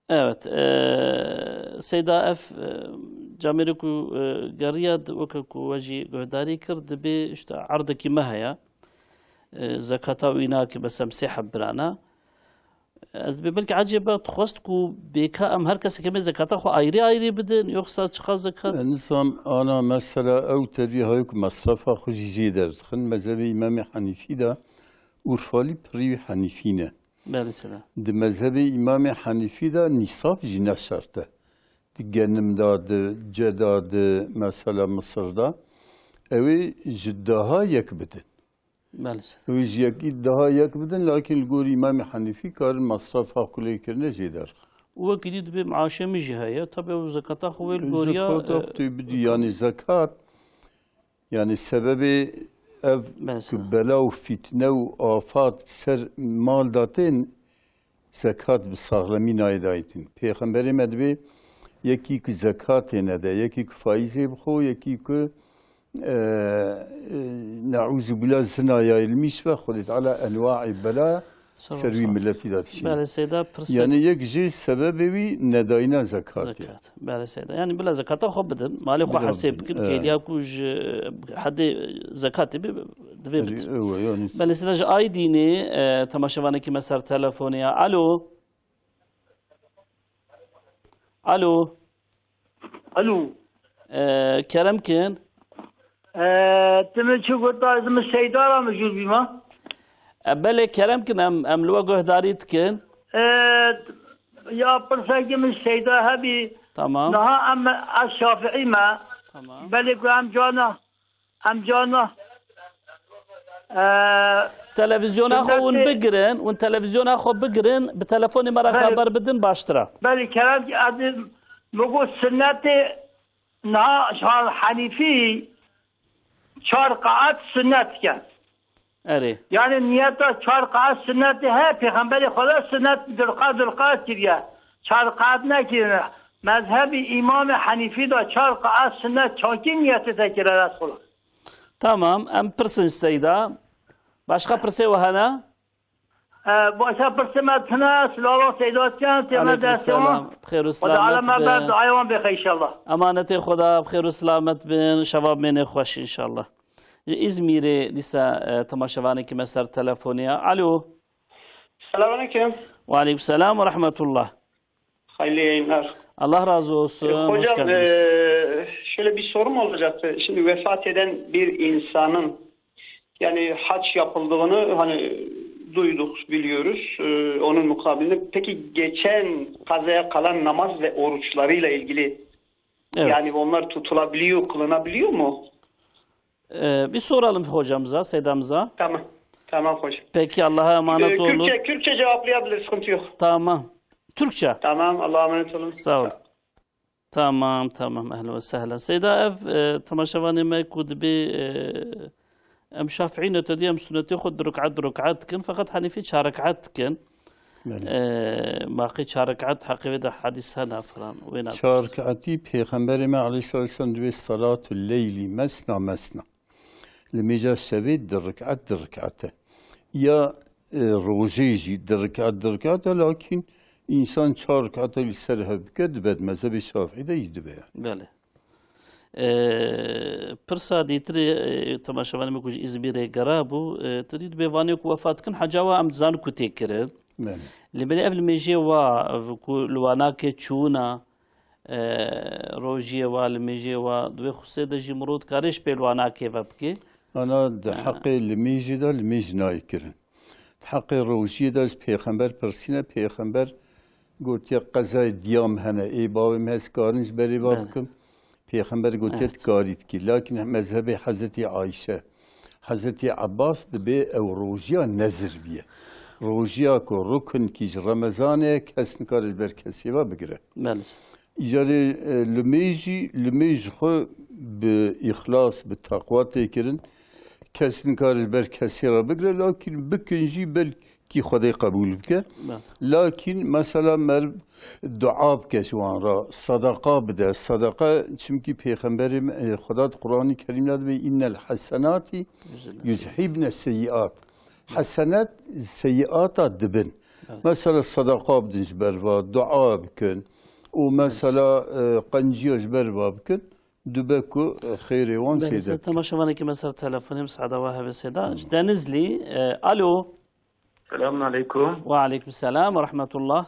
Evet, e, Seyda, ev, e, camêrê ku, e, geriya di, weke ku we jî guhdarî kir, dibê işte erdekî me heye. E, zekata wî nake, mesela sê heb birana. Ez dibê belkî ecêbe dixwest ku bêka em her kesek em ê zekata xwe ayrî ayrî bidin, yoksa çiqas zekat? E, nisan ana mesela ew tevî hayê ku mesrefa xwe jî jê derdixin. Mezhebê Îmamê Henîfî de Urfalî pirî wî Henîfî ne. Belê sede. Di mezhebê Îmamê Henîfî de nîsab jî ne şert e. Di genim de, di ce de, di mesela Misir de. Ew ê ji daha yek bidin. Belê sede. Ew ê ji yekî daha yek bidin, lakin li gor Îmamê Henîfî karin masrafa ku lê kirine jê derxin. Û wekî dî dibê maaşê min jî heye. Tabi ew zekata xwe wê li goriya, Zekata e, tê bidî, yani zekat Yani sebebê ev Mesela. ku bela û fîtne û afat bi ser mal de tên, zekat bi saxlemî nayê dayîtin. Pêxemberê me dibê yekî ku zekatê nede, yekî ku faîzê bixwe, yekî ku, e, e, neûzubîla zina ya ilmîş ve, Xwedê Teala enwaê bela Sor, ser wî sor. Miletî de dişîne. Belê Seyda, pirsê- Yani yek jê sebebê wî nedayîna zekatê. Zekat. Belê Seyda. Yani bila zekata xwe bidin, malê xwe Bila hesê bidin, bikin, evet. Kêliya ku ji hedê zekatê bi, divê bidin. Ew, ew, yani. Belê Seyda, ji Aydînê, e, temaşevanekî me ser telefonê ya. Alo. Alo. Alo. E, kerem kin. E, tu min çi got, ez min Seyda ra mijûl bîma? E, belê, kerem kin, em, em li we guhdarî dikin. E, ya pirsekî min Seyda hebî. Tamam. Niha em, ez Şafiî me. Tamam. Belê ku em cana, em cana. E, Televizyona xwe hûn sünnetê bigirin, hûn televizyona xwe bigirin, bi telefonê me re Belê. Xeber bidin baştir e. Belê, kerem ki, ez min got sünnetê Niha şan Henîfî çar qaet sunnet dikin. Erê. Yani niyeta çar qaet sunnetê he, Pêxemberê Xweda sunnet dulqaet dulqaet kiriye. Çar qaet nekirine. Mezhebî Îmamê Henîfî de çar qaet sunnet çankî niyetê te kire, Resulullah. Tamam, em pirsin Seyda. Başqa pirsê we hene? E, başa pirsê me tine, silava Seyda Çen, tême Aleykum destê wan. Selam. Bi xêr û Xweda selamet aleme ber bin. Duaya wan bêxe inşallah. Emanetê Xweda, bi xêr û selamet bin. Şeva mênê xweş inşallah. Ji Îzmîrê dîsa, e, temaşevanekî me ser telefonê ya. Alo. Selamünaleyküm. Ve aleykum selam ve rahmetullah. Hayırlı yayınlar. Allah razı olsun. E, Hoş hocam, geldiniz. E, şöyle bir sorum olacaktı. Şimdi vefat eden bir insanın, yani hac yapıldığını hani duyduk, biliyoruz. E, onun mukabilinde. Peki geçen kazaya kalan namaz ve oruçlarıyla ilgili, Evet. Yani onlar tutulabiliyor, kılınabiliyor mu? Ee, bir soralım hocamıza, Seydamıza. Tamam. Tamam hocam. Peki, Allah'a emanet Ee, olun. Kürtçe, Kürtçe cevaplayabilir, sıkıntı yok. Tamam. Türkçe. Tamam, Allah'a emanet olun. Sağ ol. Tamam, tamam. Ehlen ve sehlen. Seyda, ev, e, temaşevanê me ku dibê, e, em Şafiî ne, te dî em sunetê xwe du rik'et, du rik'et dikin, feqet Henîfî çar rik'et dikin. Belê. E, maqê çar rekat heqê vê de hadîs hene filan. Wê Çar nadirîs. Rekatî Pêxemberê me aleyhissalatu vesselam dibê salatul leyli mesna mesna. Li mêja şevê di rekat di rekat e. Ya, e, rojê jî di rekat di rekat e, lakîn însan çar rekata li ser hev bike dibe, di mezhebê Şafîî de jî dibe yani. Belê. E, pirsa dîtirê, e, temaşevanê me ku ji Îzmîrê gera bû, e, tu dî dibê vanê ku wefat dikin, heca wa em dizanin ku tê kirin. Belê. Li belê ev li mêjê wa, ev ku li wanakê çûna, e, rojiyê wa, li mêjê wa, di wê xusê de jî mirov dikare ji pê li wanakê ve bike. Ana di heqê li mêjê de li mêj nayê kirin. Di heqê rojiyê de ji pêxember pirsîne, pêxember gotiye qezayê diya min hene, ê bavê min heye, ez karin ji berê va Belê. bikim. Pêxember gotiye Evet. dikarî bikî. Lakin mezhebê Hezretî Ayşe, Hezretî Abbas dibê ew rojiya nezir biye. Rojiya ku rukinkî ji Remezanê ye, kes nikare ji ber kesê ve bigire. Belê. Îcarê, e, limêj jî, limêj ji xwe bi îxlas, bi teqwa tê kirin. Kes nikare ji ber kesê re bigire, lakin bikin jî belkî Xwedê qebûl bike. Belê. Lakin mesela meriv dua bike ji wan re, sedeqa bide. Sedeqa, çimkî Pêxemberê me, e, Xweda di Qur'anî Kerîm de dibê, "Innel hasenatî Yüzüne yuzhibne seyyiat." Hesenet seyyiata dibin. Evet. Mesela sedeqa bidin ji ber va, dua bikin. Û mesela, e, qenciya ji ber va bikin. Dube ku, e, xêrê wan Belê, zêde se bike. Temaşevanekî me ser telefonê, misada wa hebe Seyda. Ji Denizlî, e, alo. Selamun aleyküm. Ve aleyküm selam ve rahmetullah.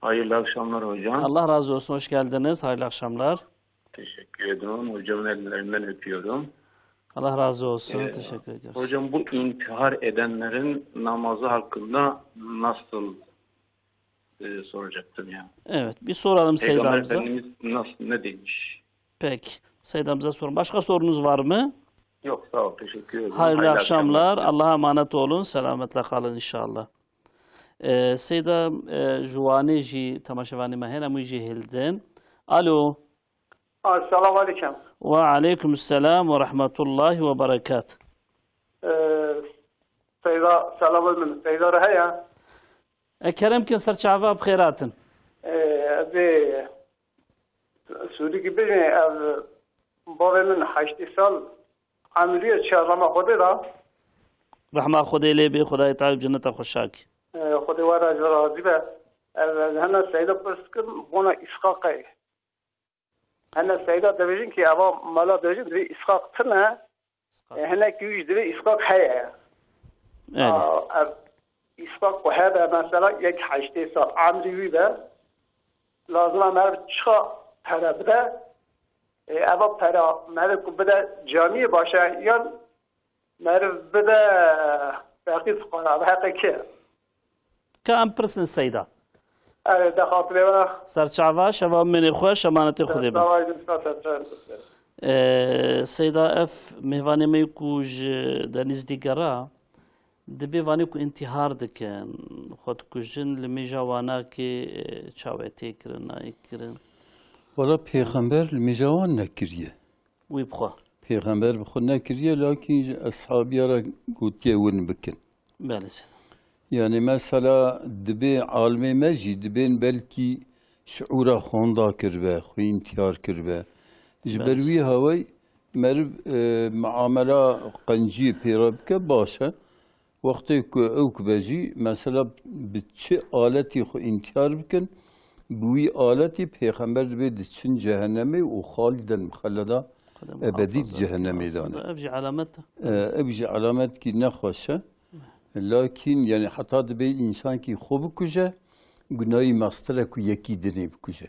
Hayırlı akşamlar hocam. Allah razı olsun, hoş geldiniz. Hayırlı akşamlar. Teşekkür ediyorum. Hocamın ellerinden öpüyorum. Allah razı olsun, Ee, teşekkür ediyoruz. Hocam, bu intihar edenlerin namazı hakkında nasıl, e, soracaktım ya. Evet, bir soralım Peygamber Seydamıza. Efendimiz nasıl, ne demiş? Peki, Seydamıza sorun. Başka sorunuz var mı? Yok, sağ ol, teşekkür ederim. Hayırlı Hayırlı akşamlar. akşamlar. Allah'a emanet olun. Selametle kalın inşallah. Ee, Seyda, e, ji Wanê jî temaşevanê me hene, em wî jî hildin. Alo. Esselamu aleyküm. Ve aleyküm selam ve rahmetullahi ve berekat. Ee, Seyda, selamı min. Seyda re heye? E, kerem kin, serçava bi xêr hatin. Ee, ez ê Sûrî ki bibîne, ev bavê min heştê sal emrî ye, çi rema Xwedê da. Rehma Xwedê lê bê, Xwedayê Teala cenneta xwe şakî. Ee, Xwedê we re ji razî be. Ev, ez hene Seyda pirs kim, bona Îsqaqê. Hene Seyda dibêjin ki eva mala dibêjin divê Îsqaq tune, Îsqaq. E, hinek wî jî divê Îsqaq heye. Evet. A, ev Îsqaq ku hebe mesela yek heştê sal emrî wî be, lazim e meriv çiqa pere bide? E, eva pera meriv ku bide camiyê baş e yan meriv bide feqîr fuqara, bi heqê kê? Ka em pirsin Seyda. Erê, de xatirê we. Serçava, şeva min ê xweş, emanetê Xwedê bin. Serçava, serçava. Ee, Seyda, ev mêvanê me ku ji Denizlî gera, dibê vanê ku întîhar dikin, xwe dikujin, li mêja wanakê, e, çawe tê kirin, nayê kirin. Wala Pêxember li mêja wan nekiriye. Wî bi xwe. Pêxember bi xwe nekiriye, lakîn ji eshabiya re gotiye win bikin. Belê, Seyda. Yani mesela dibê alimê me jî dibên belkî şiûra xwe winda kiribe, xwe întîhar kiribe. Ji ber Belê. wî hawey meriv, e, muamela qenciyê pê re bike baş e. Wextê ku ew kibe jî, mesela bi çi aletî xwe întîhar bikin, bi wî aletî Pêxember dibê diçin cehennemê û xaliden muxelleda Xwedê ebedî muhafaza cehennemê bikin dane. Aslında ev jî alamet e. E, ev jî alametkî nexweş e. Lakin, yani, heta dibê însankî xwe bikuje, gunahî mestir e ku yekî dinê bikuje.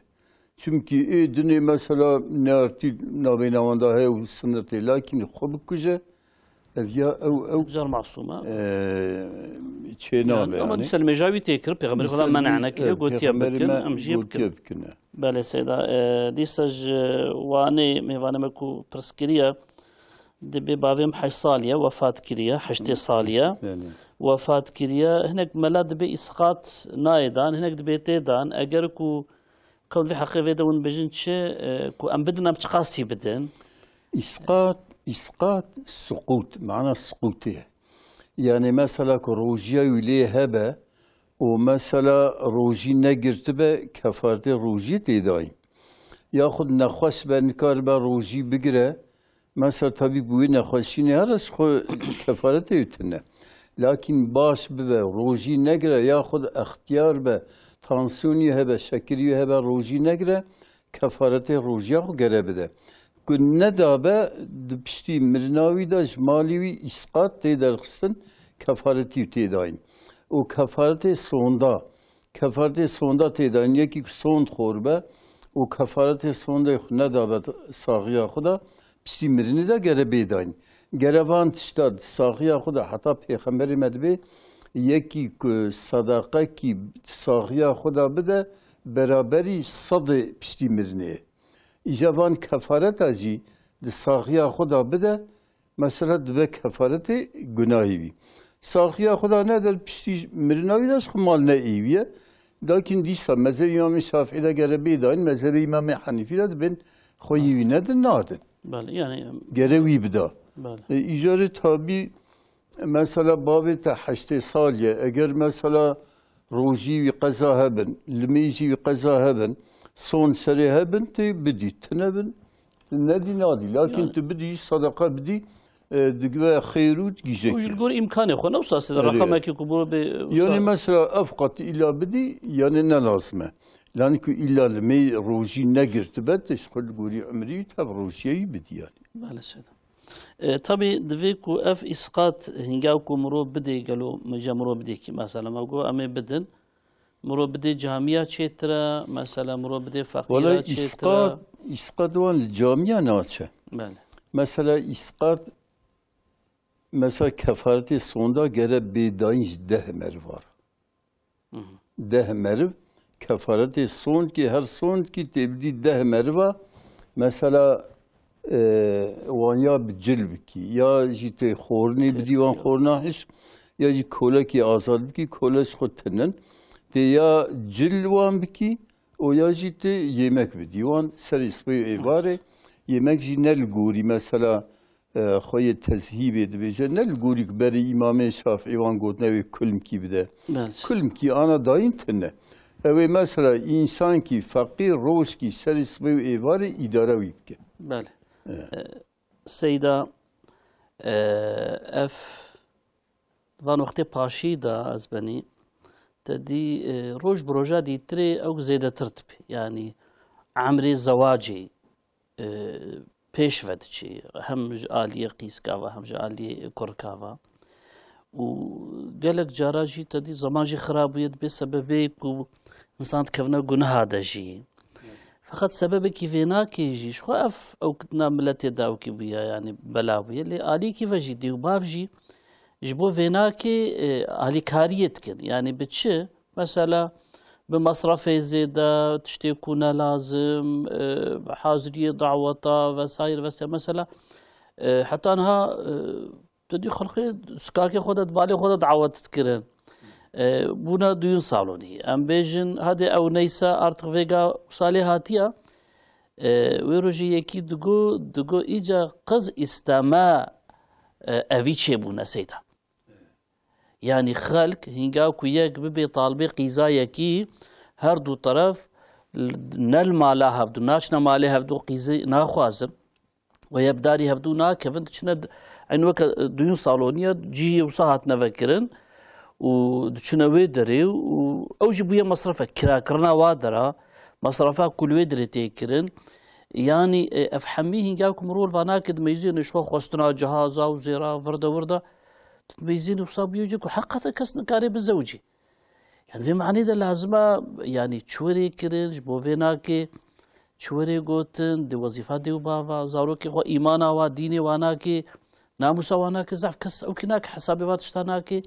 Çimkî ê dinê mesela neartî navê newanda heye û sinir tê, lakin xwe bikuje, ev ya ew, ew, Car masûm e. e, çê Yani, nabe ama yani. Dîsa li mêja wî tê kir, Pêxemberê Xweda Dîsa men'a wî, nekiriye, e, gotiye Pêxemberê bikin, me em jî gotiye bikin. bikine. Belê Seyda, e, dîsa ji Wanê mêvanê me ku pirs kiriye, dibê bavê min heşt salî ye, wefat kiriye, heştê salî ye. Belê. Wefat kiriye, hinek mela dibê îsqat nayê dan, hinek dibê tê dan. Eger ku Kewt vê heqê vê de hûn bêjin çi, e, ku em bidin, em çiqasî bidin? Îsqat, îsqat, suqût, mana suqûtê ye. Yani mesela ku rojiya wî lê hebe, û mesela rojî negirtibe, kefaretê rojiyê tê dayîn. Yaxud nexweş be, nikaribe rojî bigire, mesela tabî bi wî nexweşînê here ji xwe kefaretê wî tune. Lakin baş bibe, rojî negire, yaxud extiyar be, tansiyonî hebe, şekirî hebe, rojî negire, kefaretê rojiya xwe gere bide. Ku nedabe, di piştî mirina wî de ji malî wî îsqat tê derxistin, kefaretî tê dayîn. Û kefaretê sonda, kefaretê sonda tê dayîn. Yekî ku sond xor be û kefaretê sondê xwe nedabe saxiya xwe de, piştî mirinê de gere bê dayîn. Gere van tişta di saxiya xwe de heta Pêxemberê me dibê, yekî ku sedaqekî saxiya xwe de bide, beraberî sedê piştî mirinê ye. Îca van kefareta jî di saxiya xwe de bide, mesela dibe kefaretê gunahî wî. Saxiya xwe de nede, piştî mirina wî de ji xwe mal ne êwî ye. Lakin dîsa mezhebê Îmamê Şafîî de gere bê dayîn, mezhebê Îmamê Henîfî de dibên xweyî wî nedin, nadin. Belê, yani, Gere wî bida. Belê. E, îcarê tabî, mesela bavê te heştê sal ye, eger mesela rojî wî qeza hebin, limêjî wî qeza hebin, son serê hebin, tê bidî, tine bin, tu nedî nadî. Lakin Yani. tu bidî, sadaka bidî, e, digibe xêr û digîje Û ji kê. li gor îmkanê xwe ne wisa sê de Yani. raqamekê ku bû bê wisa. Yani mesela ev qat îlla bidî, yani ne lazim e. Lakin ku îlla limê rojî negirtibe, te ji xwe li gorî umrî tev rojiyê wî bidî yani. Belê sê de. E, tabî divê ku ev îsqat hinga ku mirov bidê, gelo me ja mirov bidê kî? Mesela me got em ê bidin, mirov bidê camiya çêtir e, mesela mirov bidê feqîra Wele çêtir e. îsqat, îsqat wan li camiya naçe. Belê. Mesela îsqat, mesela kefaretê sonda gere bê dayîn ji deh meriva re. Deh meriv kefaretê sondkî, her sondkî tê bidî deh meriva, mesela, e, wan ya bi cil bikî, ya jî tê xornê bidî wan xorna hiş, ya jî kolekî azad bikî, kole ji xwe tinin. Tê ya cil wan bikî, û ya jî tê yemek bidî wan serê spey û êvarê. Yemek jî ne li gorî, mesela, e, xweyê tezhîbê dibêje, ne li gorî ku berê Îmamê Şafîî wan gotine wê kulmkî bide. Belê. Kulmkî ana dayîn tune. Ew ê mesela însankî feqîr rojkî serê sibê û êvarê îdare wî bike. Belê. E, Seyda, e, ev van wextê paşî de ez benî, te dî, e, roj bi roja dîtirê ew zêdetir dibe. Yanî emrê zewacê, e, pêş ve diçe, hem ji aliyê qîzka ve, hem ji aliyê kurika ve. Û gelek cara jî te dî zeman jî xirab bûye, dibe sebebê ku însan dikevine gunaha de jî. Feqet sebebekî vênakê jî, ji xwe ev ewkitina miletê dawkî bûye, yanî bela bûye. Lê alîkî ve jî, dê û bav jî ji bo vênakê, e, alîkariyê dikin. Yanî bi çi? Mesela, bi mesrefê zêde, tiştê ku ne lazim, e, haziriyê daweta vesaire vesaire. Mesela, e, heta niha, e, tu dî xelqê sikakê xwe de, di balê xwe de dawet dikirin. E, bûna duyun salonî. Em bêjin, hadi ew neyse, artık vêga salê hatiye. E, wê rojê yekî digo, digo, îca qiz îsteme, e, evî çêbûne seyda. Yanî xelk hinga ku yek bibe talibê qîzayekî, her du teref l-, ne li mala hevdû, naçine malê hevdû, qîzî naxwazin. Wê hevdarî hevdû nakevin, diçine d-, eyn weke, e, duyun saloniye, cihê wisa hatine vekirin û diçine wê derê û ew jî bûye mesrefe, kirakirina wa dera, mesrefa ku li wê derê tê kirin. Yanî, e, ev hemî hinga ku mirov li va nake dimeyzîne ji xwe xwestina cihaza û zêra virde wirde. Tu dibêjî wisa bûye ku heqeten kes nikare bizewicî. Yani vê manê de lazim e, yani çi werê kirin, ji bo vê nake, çi werê gotin, di wezîfa dê û bava, zarokê xwe îmana wa, dînê wa nake, namûsa wa nake, zaf kes ew kî nake, hesabê va tişta nake.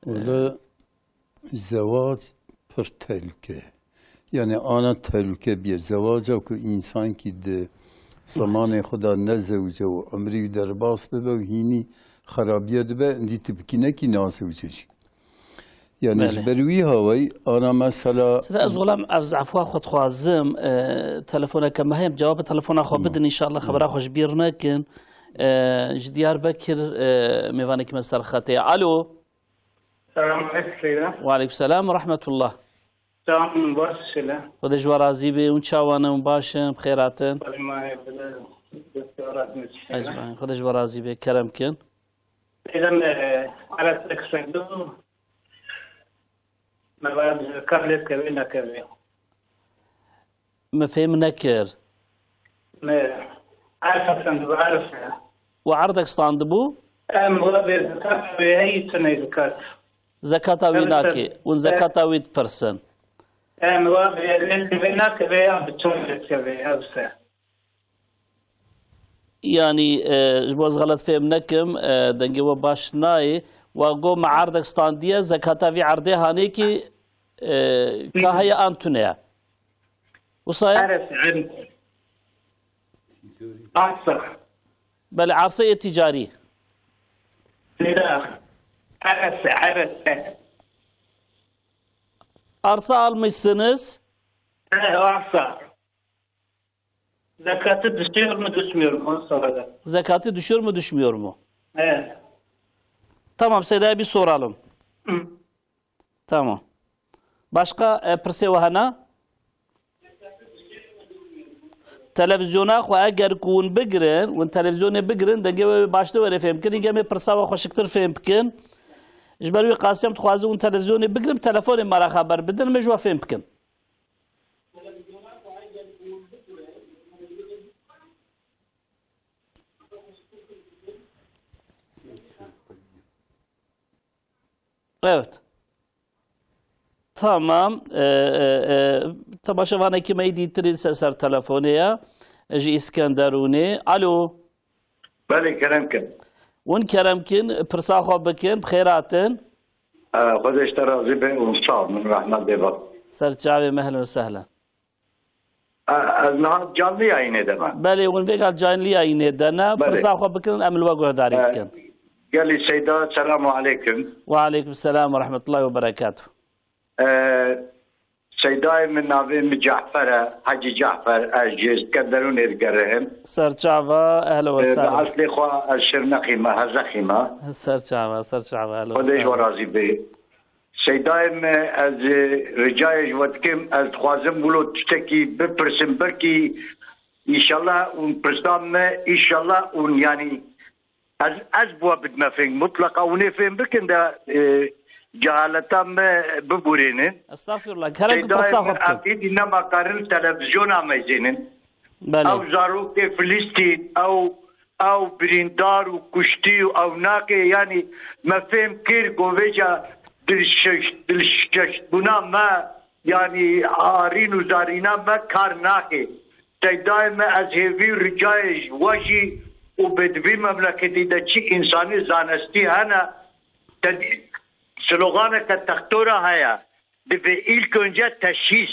Wele zewac pir tehlûke ye. Yani ana tehlûke bûye. Zewaca ku însankî di zemanê xwe de nezewice û umrî wî derbas bibe û hînî xerabiye dibe, endî tu bikî nekî nazewice jî. Yani ji Belê. ber wî hawayî ana mesela Sede ez xulam ev zafwa xwe dixwazim, e, telefoneke me heye, cewabê telefona xwe bidin, inşallah xebera xwe ji bîr nekin. E, ji Diyarbekir, e, mêvanekî me ser xetê. Alo. Selam aleyküm Seyda. Ve aleyküm selam ve rahmetullah. Selam, baş Seyda. Xwedê ji we razî be, hûn çawan in, hûn baş in, bi xêr hatin. Selamet bile, destê razî Ecmaîn, Xwedê ji we razî be, kerem kin. Seyda, me, Arasek Seyda, me va kar lê kevê nekevê. Min fêm nekir. Me, Arif Efendi, Arif. We erdek standibû? Em, we bê zekat wê heyî tune zekat. Zekata wî Ev nakê. ser- Hûn zekata wî dipirsin. Em, we bê lê vê nake vê ya bi çor dikeve, ev se. Yanî, e, ji bo ez xelet fêm nekim, e, dengê we baş nayê. Wa go me erdek standiye, zekata vî erdê hanê kî, e, ka heye an tune ye. Wisa ye? Erese, erese. Arsa. Belê, arseyê ticarî. Lira. Erese, erese. Arsa almışsınız. He, arsa. Zekatı düşüyor mu, düşmüyor mu? Onu soracağım. Zekatı düşüyor mu, düşmüyor mu? He. Tamam, Seyda'ya bir soralım. Hı. Tamam. Başka, e, pirsê we hene? Televizyona xwe eger ku hûn bigirin, hûn televizyonê bigirin, dengê we baştir were fêm bikin, hînge em ê pirsa we xweşiktir fêm bikin. Ji ber wî qasî em dixwazin hûn televizyonê bigirin, bi telefonê me re xeber bidin, em ê ji we fêm bikin. Evet. Tamam. E, e, e, temaşevanekî me yî dîtirî ser, ser telefonê ye. Ji Îskenderûnê. Alo. Belê, kerem kin. Hûn kerem kin, pirsa xwe bikin, bi xêr hatin. E, Xwedê ji te razî be û sax bin, rehmet dê bak. Ser çavê me, ehlen û sehlen. E, ez niha canlı yayınê de me. Belê, hûn vêga canlı yayınê de ne. Belê. Pirsa xwe bikin, em li we guhdarî E, dikin. Gelî Seyda, selamu aleyküm. Ve aleyküm selam ve rahmetullahi ve berekatuh. E, Seydayê min, navê min Cafer e, Hecî Cafer, ez ji Skenderûnê digerihim. Ser çava, ehlen ve E, bi sehlen. Eslê xwe ez Şirnexî me, Hezexî me. Ser çava, ser çava, ehlen ve Xwedê ji we sehlen. Razî be. Seydayê me, ez, e, ricayê ji we dikim, ez dixwazim wilo tiştekî bipirsim, belkî înşallah hûn pirsa me, înşallah hûn, yanî, ez, ez bi we bidime fêm, mutleqa hûn ê fêm bikin de, e, cehaleta me bibûrênin. Estağfirullah, kerem ki Seydayê pirsa me, xwe bikin. Aqîdî nema karin televizyona me zênin. Belê. Ew zarokê Filistîn, ew ew birîndar û kuştî û ew nake, yanî me fêm kir ku vêca dilşeş-, dilşikeştbûna me, yanî arîn û zarîna me kar nake. Seydayê me, ez hêvî û ricayê ji we jî û bi di vî memleketî de çi însanî zanestî hene, te dî-, sloganeke textora heye, divê ilk önce teşhis.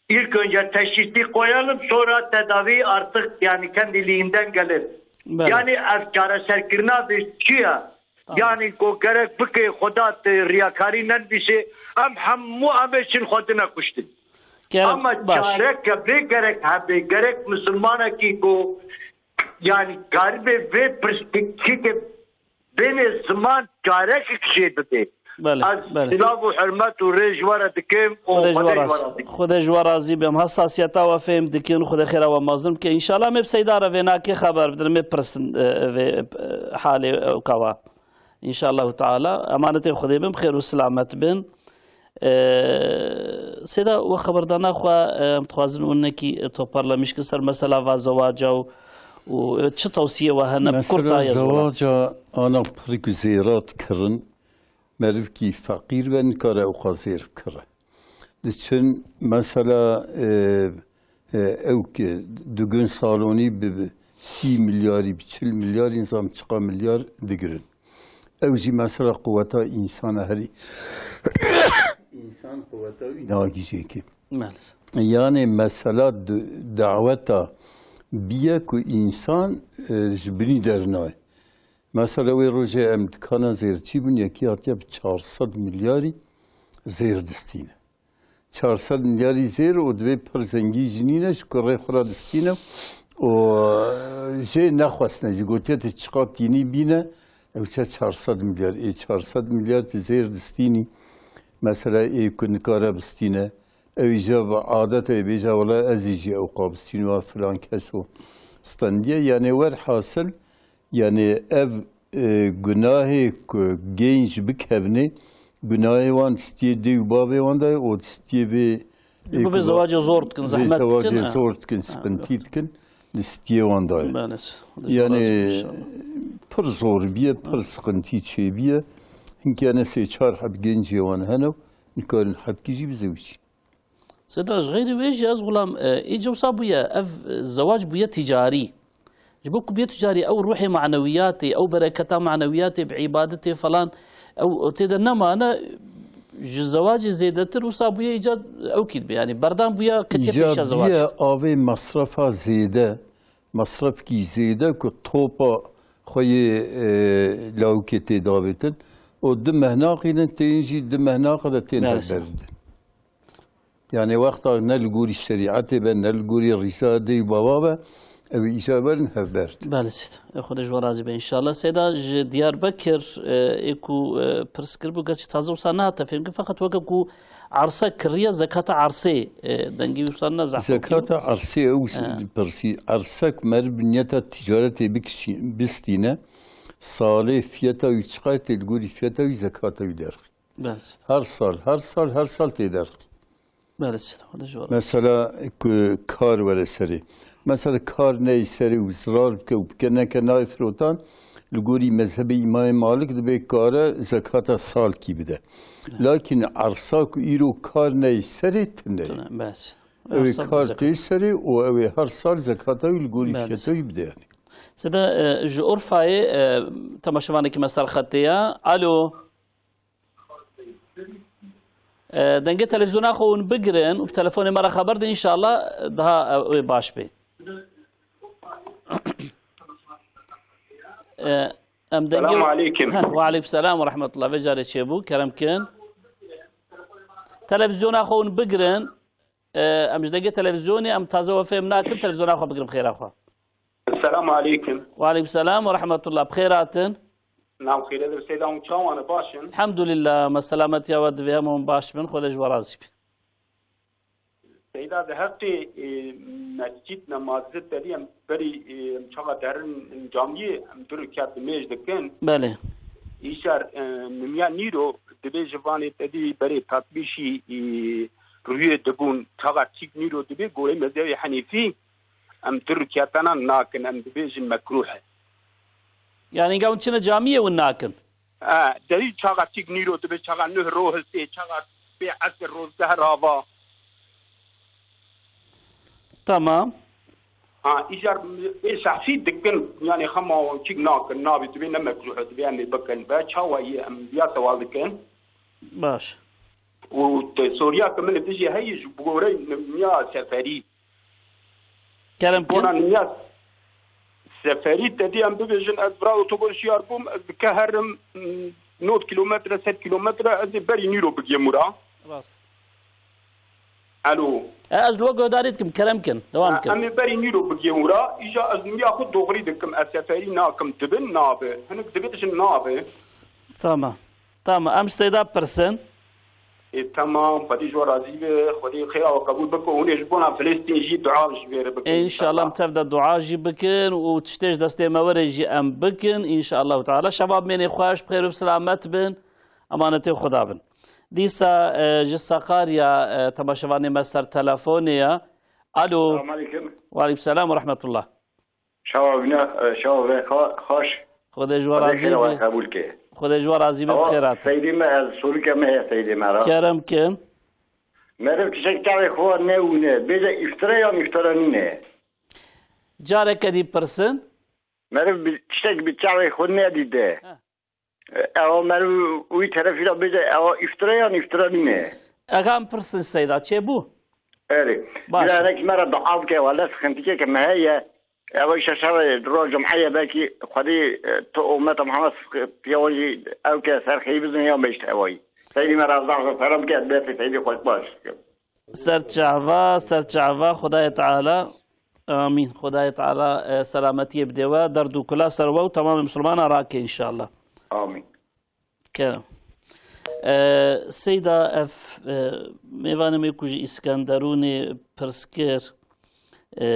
İlk önce teşhisi koyalım, sonra tedavi artık, yani kendiliğinden gelir. Belê. Yani ev çareserkirina vê çi ye? Tamam. Yani ku gerek bike Xweda te riyakarî nenivîse, em hemû em ê çin xwe dine kuştin. Gerek Ama baş. Çareke bê gerek hebe, gerek misilmanekî ku, yani, karibe vê pirsgirêkê bêne ziman, çarekek jê bidê. Belê, Ez belê. Silav û hurmet û rê ji we re dikim û Xwedê ji we Xwedê ji we razî. Xwedê ji we razî be. Em hesasiyeta we fêm dikin. Xwedê xêra we mezin bike. Înşallah em ê bi Seyda re vê nakê xeber bidin. Em ê pirsin, e, vê, e, halê ew kawa. Înşallahu Teala. Emanetê Xwedê bin, bi xêr û silamet bin. E, Seyda, we xeberdana xwe, e, em dixwazin winekî toparlamiş kin ser mesela va zewaca û, û, e, çi tewsiyê we hene? Bi kurta Mesela ya zola. Zewaca ana pirik zêrat kirin. Merivkî feqîr be, nikare ewqas zêr bikire. Diçin mesela, e, e, ew ki digin salonî bi, bi sî milyarî, bi çil milyarî, nizam çiqa milyar digirin. Ew jî mesela quweta însana herî, însan quweta wî nagîjê ki. Maalesef. Yani mesela d-, daweta biye ku însan, e, ji binî dernaye. Mesela wê rojê em dikana zêrçî bûn, yekî hatiye bi çar sed milyarî zêr distîne. Çar sed milyarî zêr û divê pir zengî jî nîne, ji kurê xwe re distîne û jê nexwestine, jî gotiye tu çiqa tînî bîne, Ew çe çar sed milyar, ê çar sed milyar tu zêr distînî, mesela ê ku nikare bistîne, ew îja bi adetê bêje, wela ez ê jî ew qa bistînim, wa filan kes o stendiye. Yani werhasil, yani ev, e, gunahê ku genc bikevnê, gunahê wan stiyê dê û bavê wan de ye, û stiyê vê, ê Bi vê ku zewacê zor dikin, vê zehmet zewacê dikin, ha. zor dikin, Ha, sıkıntı dikin, li stiyê wan de ye. Belê. Yani, Razı inşallah. pir zor biye, pir sıkıntı çêbiye. Hinkâ ne sê çar heb gencê wan hene, nikarin hebkî jî bizewicî. Seda, ji xeyrî wê jî ez xulam, e, î cewsa bûye, ev, e, zewac bûye ticarî. Ji bo ku bûye ticarî, ew ruhê manewiyatê, ew bereketa manewiyatê bi îbadetê falan, ew tê de nemane, ji zewacê zêdetir wisa bûye îca ew kî dibe. Yani berdan bûye ketiye Îca pêşa zewac. bûye avê masrafa zêde, masrafkî zêde ku topa xwe yê, e, lawikê tê davêtin. Û du meh naqînin, tên jî du meh naqa de tên Maalesef. hevber bidin. Yani wexta ne li gorî şerîetê be, ne li gorî rîza dê û bava be, ew îca berin hevber. Belê Seyda. Xwedê ji we razî be inşallah. Seyda ji Diyarbekir, e, ê ku, e, pirs kiribû, gerçî taze wisa nehate fêmkin, feqet weke ku erse kiriye, zekata ersê, e, dengê wisa ne zehf Zekata ersê ew He. pirsî. Ersek meriv bi niyeta ticaretê bikişî-, bistîne, salê fiyeta wî çiqayê tê li gorî fiyeta wî zekata wî derxî. Belê Seyda. Her sal, her sal, her sal tê derxî. Belê Seyda, xwe de ji we re. Mesela ku kar were serê. Mesela kar neyê serê û zirar bike û bike neke nayê firotan, li gorî mezhebê Îmamê Malik dibê kare zekata salkî bide. Lakin ersa ku îro kar neyê serê tune ye. Tune, belê. Ew ê Ersa kar bide tê zekat. serê û ew ê her sal zekata wî li gorî Belê. fiyeta wî bide yani. Seyda, e, ji Urfayê, e, temaşevanekî me ser xetê ye. Alo. E, dengê televîzyona xwe hûn bigirin û bi telefonê me re xeber din, înşallah daha, e, wê baş bê. E, em dengê Selamun aleyküm. Heh, we aleyküm selam we rahmetullah. Vê carê çêbû, kerem kin. Televîzyona xwe hûn bigirin. E, em ji dengê televîzyonê em taze we fêm nakin, televîzyona xwe bigirin bi xêra xwe. Selamun aleyküm. We aleyküm selam we rahmetullah. Bi xêr hatin. Nav xêre de Seyda, hûn çawan e, baş in? Elhamdulillah, me selametiya we divê, hemû hûn baş bin, Xwedê ji we razî be. Seyda, di heftê, e, mescîd nemazî tedî em berî, e, em çaxa derin camiyê, em du rikêt nimêj dikin. Belê. Îcar, e, nimiya nîro dibê ji vanê tedî berê tatbîşî, e, rûyê dibûn, çaxa çîk nîro dibê gorê mezhebê Henîfî, em du rikêtana nakin, em dibêjin mekruh e. Yani, hingê hûn çine camiyê hûn nakin? E, derî çaxa çîk nîro dibe, çaxa nuh roh hilsê, çaxa pê esir rozdeh rava. Tamam. Ha, îcar ê şahsî dikin, yani xema çîk nakin, nabê dibe ne mekruh dibe, em ê bikin be, çawa yê em ya sewa dikin. Baş. Û te soruya ke min li dijî heye ji bo goreyê nimiya seferî. Kerem kin. Bona niya seferî te dî em bibêjin, ez vira otobus şiyar bûm, ez dikeherim, mm, nod kilometre, sed kilometre, ez ê berî nîro bigiyim wira. Rast. Alo. E, ez li we guhdarî dikim, kerem kin, dewam kin. Em ê berî nîro bigiyim wira, îja ez niya xwe doxrî dikim, ez seferî nakim, dibin nabe. Hinek dibêjin nabe. Tamam. Tamam, em ji Seyda pirsin. Ê, temam, Xwedê ji we razî be, Xwedê xêra we qebûl bike û hûn ê ji bona Filistîn jî dua ji vê re bikin, Înşallah, em tev de dua jî bikin û tiştê ji destê me were jî em bikin, înşallah teala. Şeva bimênê xweş, bi xêr û bi selamet bin, emanetê Xweda bin. Dîsa, e, ji Sakarya, e, temaşevanê me ser telefonê ye. Alo. Selamun aleyküm. Ve aleyküm selam ve rahmetullah. Şawa bîne, e, şawa ve xwe xweş. Xwedê ji we Xwedê razî xêra we be. qebûl ke. Xwedê ji we razî be, bi Awa, xêr hatin. Seydê me, ez sorike me heye seydê me ra. Kerem kin. Meriv tiştek çavê xwe newîne, bêje îftira yan îftira nîne. Careke dî pirsin. Meriv bi, tiştek bi çavê xwe nedîte. Heh. Ewa meriv wî terefî de bêje, ewa îftira yan îftira nîne? Ega em pirsin Seyda, çêbû? Erê. Baş. Bila hinek me re dua bike, wele sıkıntı ke me heye. Ewa îşe şeve, roj cum'eye belkî Xwedî, e, tu ummeta Muhammed piyawan jî ew ke ser xeyî bizin ya meşt ewayî. Seydî me re zaf zaf selam ke, destê Seydî xweş baş. Ser çava, ser çava, Xwedayê Teala. Amîn. Xwedayê Teala, e, selametiyê bidê we, derd û kula ser we û temamê misilmana rake înşallah. Amîn. Kerem. E, Seyda, ev, e, mêvanê me ku ji Îskenderûnê pirs kir, e,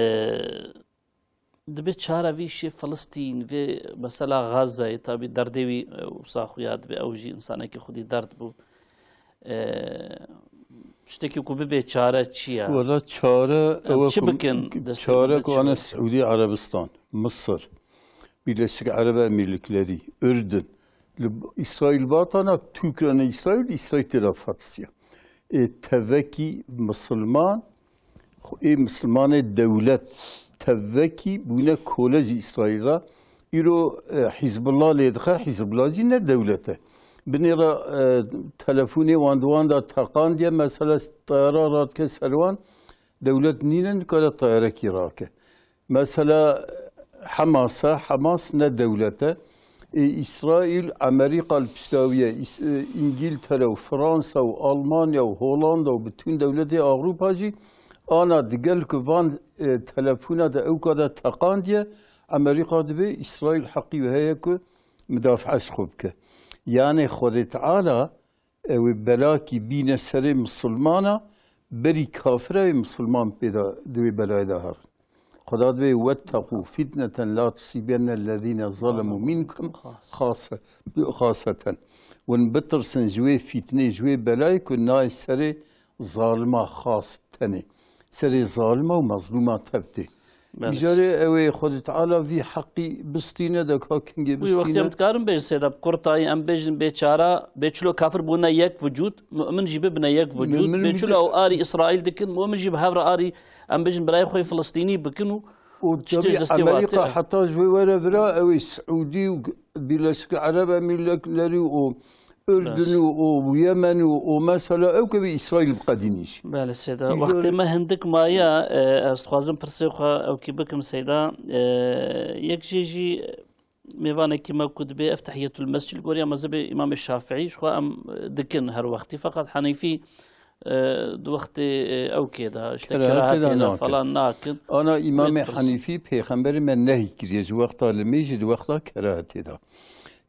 dibe çare vî şê Filistîn, vê mesela Gazayê, tabî derdê wî, e, wisa xuya dibe, ew jî însanekî xwedî derd bû. E, tiştekî ku bibe çare çi ye? Wala çare, Em ew e çi ku, bikin destê çare min ku ana çi? Siûdî Erebistan, Misir, Birleşik Arap Emirlikleri, Ürdün, li Îsraîl batana, tûkirane Îsraîl, Îsraîl tê de fatisiya. Ê tevekî misilman, xwe ê misilmanê dewlet, tevekî bûne kole ji Îsraîl re. Îro, e, Hizbullah lê dixe, Hizbullah jî ne dewlet e. Binê re, e, telefonê wan di wan de teqandiye, mesela teyara radike ser wan, dewlet nîne, nikare teyarekî rake. Mesela Hamas e, Hamas ne dewlet e. Ê Îsraîl, Amerîka li pişta wî ye, Îs-, e, Îngîltere û Fransa û Almanya û Holanda û bütün dewletê Ewropa jî ana digel ku van, e, telefona de ewka de teqandiye, Amerîka dibê Îsraîl heqî wî heye ku midafea ji xwe bike. Yanê Xwedê Teala ew ê belakî bîne serê misilmana, berî kafira wê misilman pê de di wê belayê de herin. Xweda dibê, "Wetteqû fitneten la tusîbenne lezîne zalemu minkum xase-, xaseten." Hûn bitirsin ji wê fîtnê, ji wê belayê ku nayê serê zalima xas tenê. Serê zalima û mezlûma tev tê. Belê. Îcarê ew ê Xwedê Teala vî heqî bistîne, de ka kingê Wî wextî em bistîne. Dikarin bêjin sêda bi kurtayî, em bêjin bê çara, bê çilo kafir bûne yek vücud, mu'min jî bibine yek vücud. Mu'min Bê çilo bide- ew arî Îsraîl dikin, mu'min jî bi hev re arî, em bêjin birayê xwe yê Filistînî bikin û Û tiştê ji tabî destê Amerîka wate. Heta ji wê were vira ew ê Siûdî û Birleşik Arab Emirlikleri û Ürdün Bes. û, û Yemen û, û mesela ew ke bi Îsraîl biqedînî jî. Belê, Seyda. Îcar- Wextê me hindik maye, e, ez dixwazim pirsê xwe ewkî bikim, Seyda. E, yek jê jî mêvanekî me ku dibê ev tehiyetul mescid li goriya mezhebê Îmamê Şafîî, ji xwe em, e, dikin her wextî. Feqet Henîfî, e, di wextê, e, ewkê de, işte, Kerahetê de kerahetê de nakin. falan nakin. Ana Îmamê Bê pirs- Henîfî pêxemberê me nehî kiriye ji wexta limêjê di wexta kerahetê de.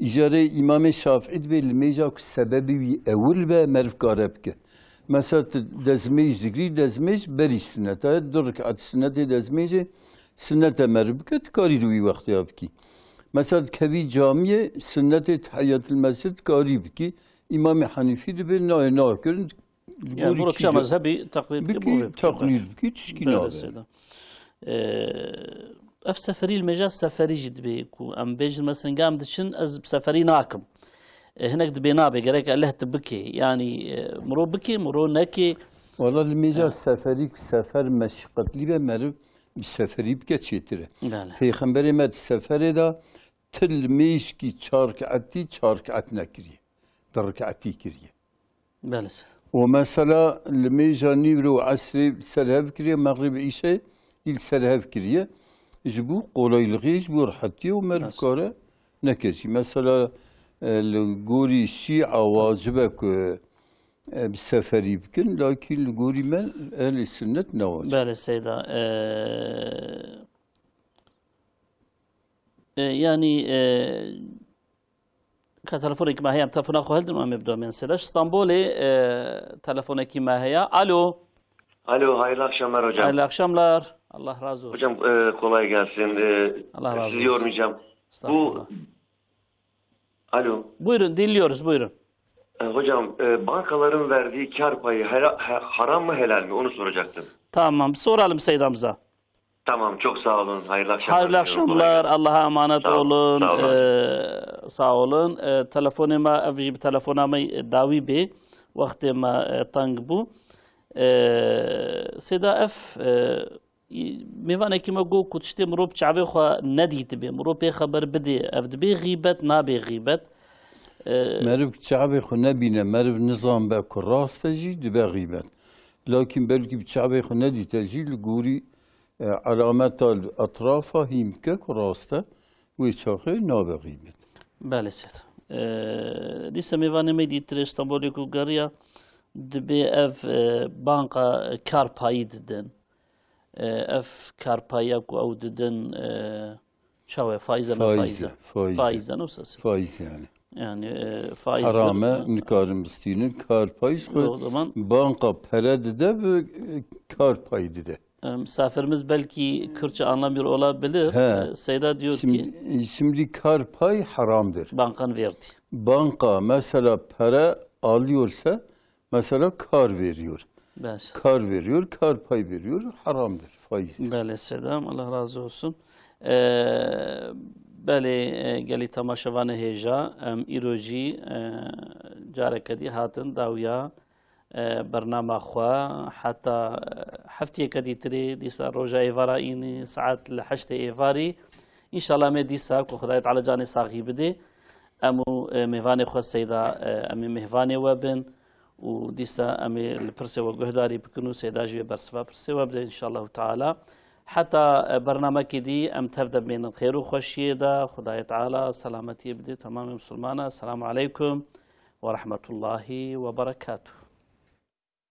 Îcarê Îmamê Şafîî dibê limêja ku sebebê wî ewil be, meriv kare bike. Mesela tu dezmêj digirî, dezmêj berî sinnet e. Du rekat sinnetê dezmêjê sinnet e meriv bike, tu karî di wî wextê ya bikî. Mesela dikevî camiyê, sinnetê tehiyetil mescid karî bikî. Îmamê Henîfî dibê nayê, nakirin. Li Yani gorî bu rokça kîje mezhebî teqlîd bikî, bikî, bu teqlîd bikî, tişkî Belê nabe. Seyda. Ee, ev seferî li mêja seferî jî dibê ku em bêjin, mesela, em diçin, ez bi seferî nakim. E, hinek dibê nabe, gerek eleh tu bikê. Yani, e, miro bikê, miro nekê. Wala li mêja Evet. seferî ku sefer meşqetlî be, meriv bi seferî bike çêtir e. Belê. Pêxemberê me di seferê de ti li mêjkî çar riketî, çar riket nekiriye. Di riketî kiriye. Belê. Û mesela li mêja nîvro û esrê li ser hev kiriye, mexrib îşê î li ser hev kiriye. Ji bo qolaylixê, ji bo rehetiyê û meriv Bes. kare neke jî. Mesela, e, li gorî şîa wacib e ku, e, bi seferî bikin, lakîn li gorî me ehlê sunnet ne wacib. Belê Seyda. E, e, yani, e, Ka telefonekî me heye, em telefona xwe hildin û em ê bi domên sêdeş. Stenbolê, e, telefonekî me heye. Alo. Alo, hayırlı akşamlar hocam. Hayırlı akşamlar. Allah razı olsun. Hocam, e, kolay gelsin. E, Allah razı sizi olsun. yormayacağım. Estağfurullah. Bu, alo. Buyurun, dinliyoruz, buyurun. E, hocam, e, bankaların verdiği kar payı hera-, ha-, haram mı, helal mi? Onu soracaktım. Tamam, soralım Seyda Hamza. Tamam, çok sağ olun. Hayırlı akşamlar Hayırlı diliyorum. Kolay akşamlar. gelsin. Allah'a emanet Sağ olun, olun. sağ olun. Ee, sağ olun. Ee, telefonê me, ev jî bi telefona me dawî bê. Wextê me, e, teng bû. Ee, Sêda ev, e, mêvanekî me got ku tiştê mirov bi çavê xwe nedîtibe, mirov pê xeber bidê, ev dibê xîbet, nabê xîbet. Ee, Meriv bi çavê xwe nebîne, meriv nizanbe ku rast e jî dibe xîbet. Lakîn belkî bi çavê xwe nedîte jî li gorî e, elameta etrafa hîn bike ku rast e, wê çaxê nabe xîbet. Belê Seyda. E, dîsa mêvanê me dîtirê Stenbolê ku geriya dibê ev, e, banka kar payî didin. E, ev kar payiya ku ew didin, e, çawa ye? Faiz e, ne Faiz faiz e, e? faiz e. Faiz e, ne wisa se? Faiz yani. Yani e, faizdir. Heram e, nikarin bistînin, kar payîz xwe. O zaman Banka pere dide bi e, kar payî dide. E, misafirimiz belki Kürtçe anlamıyor olabilir. He. E, Seyda diyor ki Şimdi, şimdi kar pay haramdır. Bankan verdi. Banka mesela para alıyorsa mesela kar veriyor. Bes. Kar veriyor, kar pay veriyor, haramdır, faizdir. Belê Sedam, Allah razı olsun. E, belê e, gelî temaşevanê hêja, em îro jî e, careke dî hatin dawiya e, bernama xwe, heta e, heftiyeke dîtirê, dîsa roja êvara înî saet li heştê êvarî. Înşallah em ê dîsa ku Xwedayê Teala canê saxî bidê, em û e, mêvanê xwe Seyda e, em ê mêvanê we bin û dîsa em ê li pirsê we guhdarî bikin û Seyda jî wê bersiva pirsê we bide înşallahu teala. Heta e, bernamekê dî em tev de bimînin xêr û xweşiyê de. Xwedayê Teala selametiyê bidê temamê misilmana. Selamu aleykum ve rahmetullahi ve berekatuh.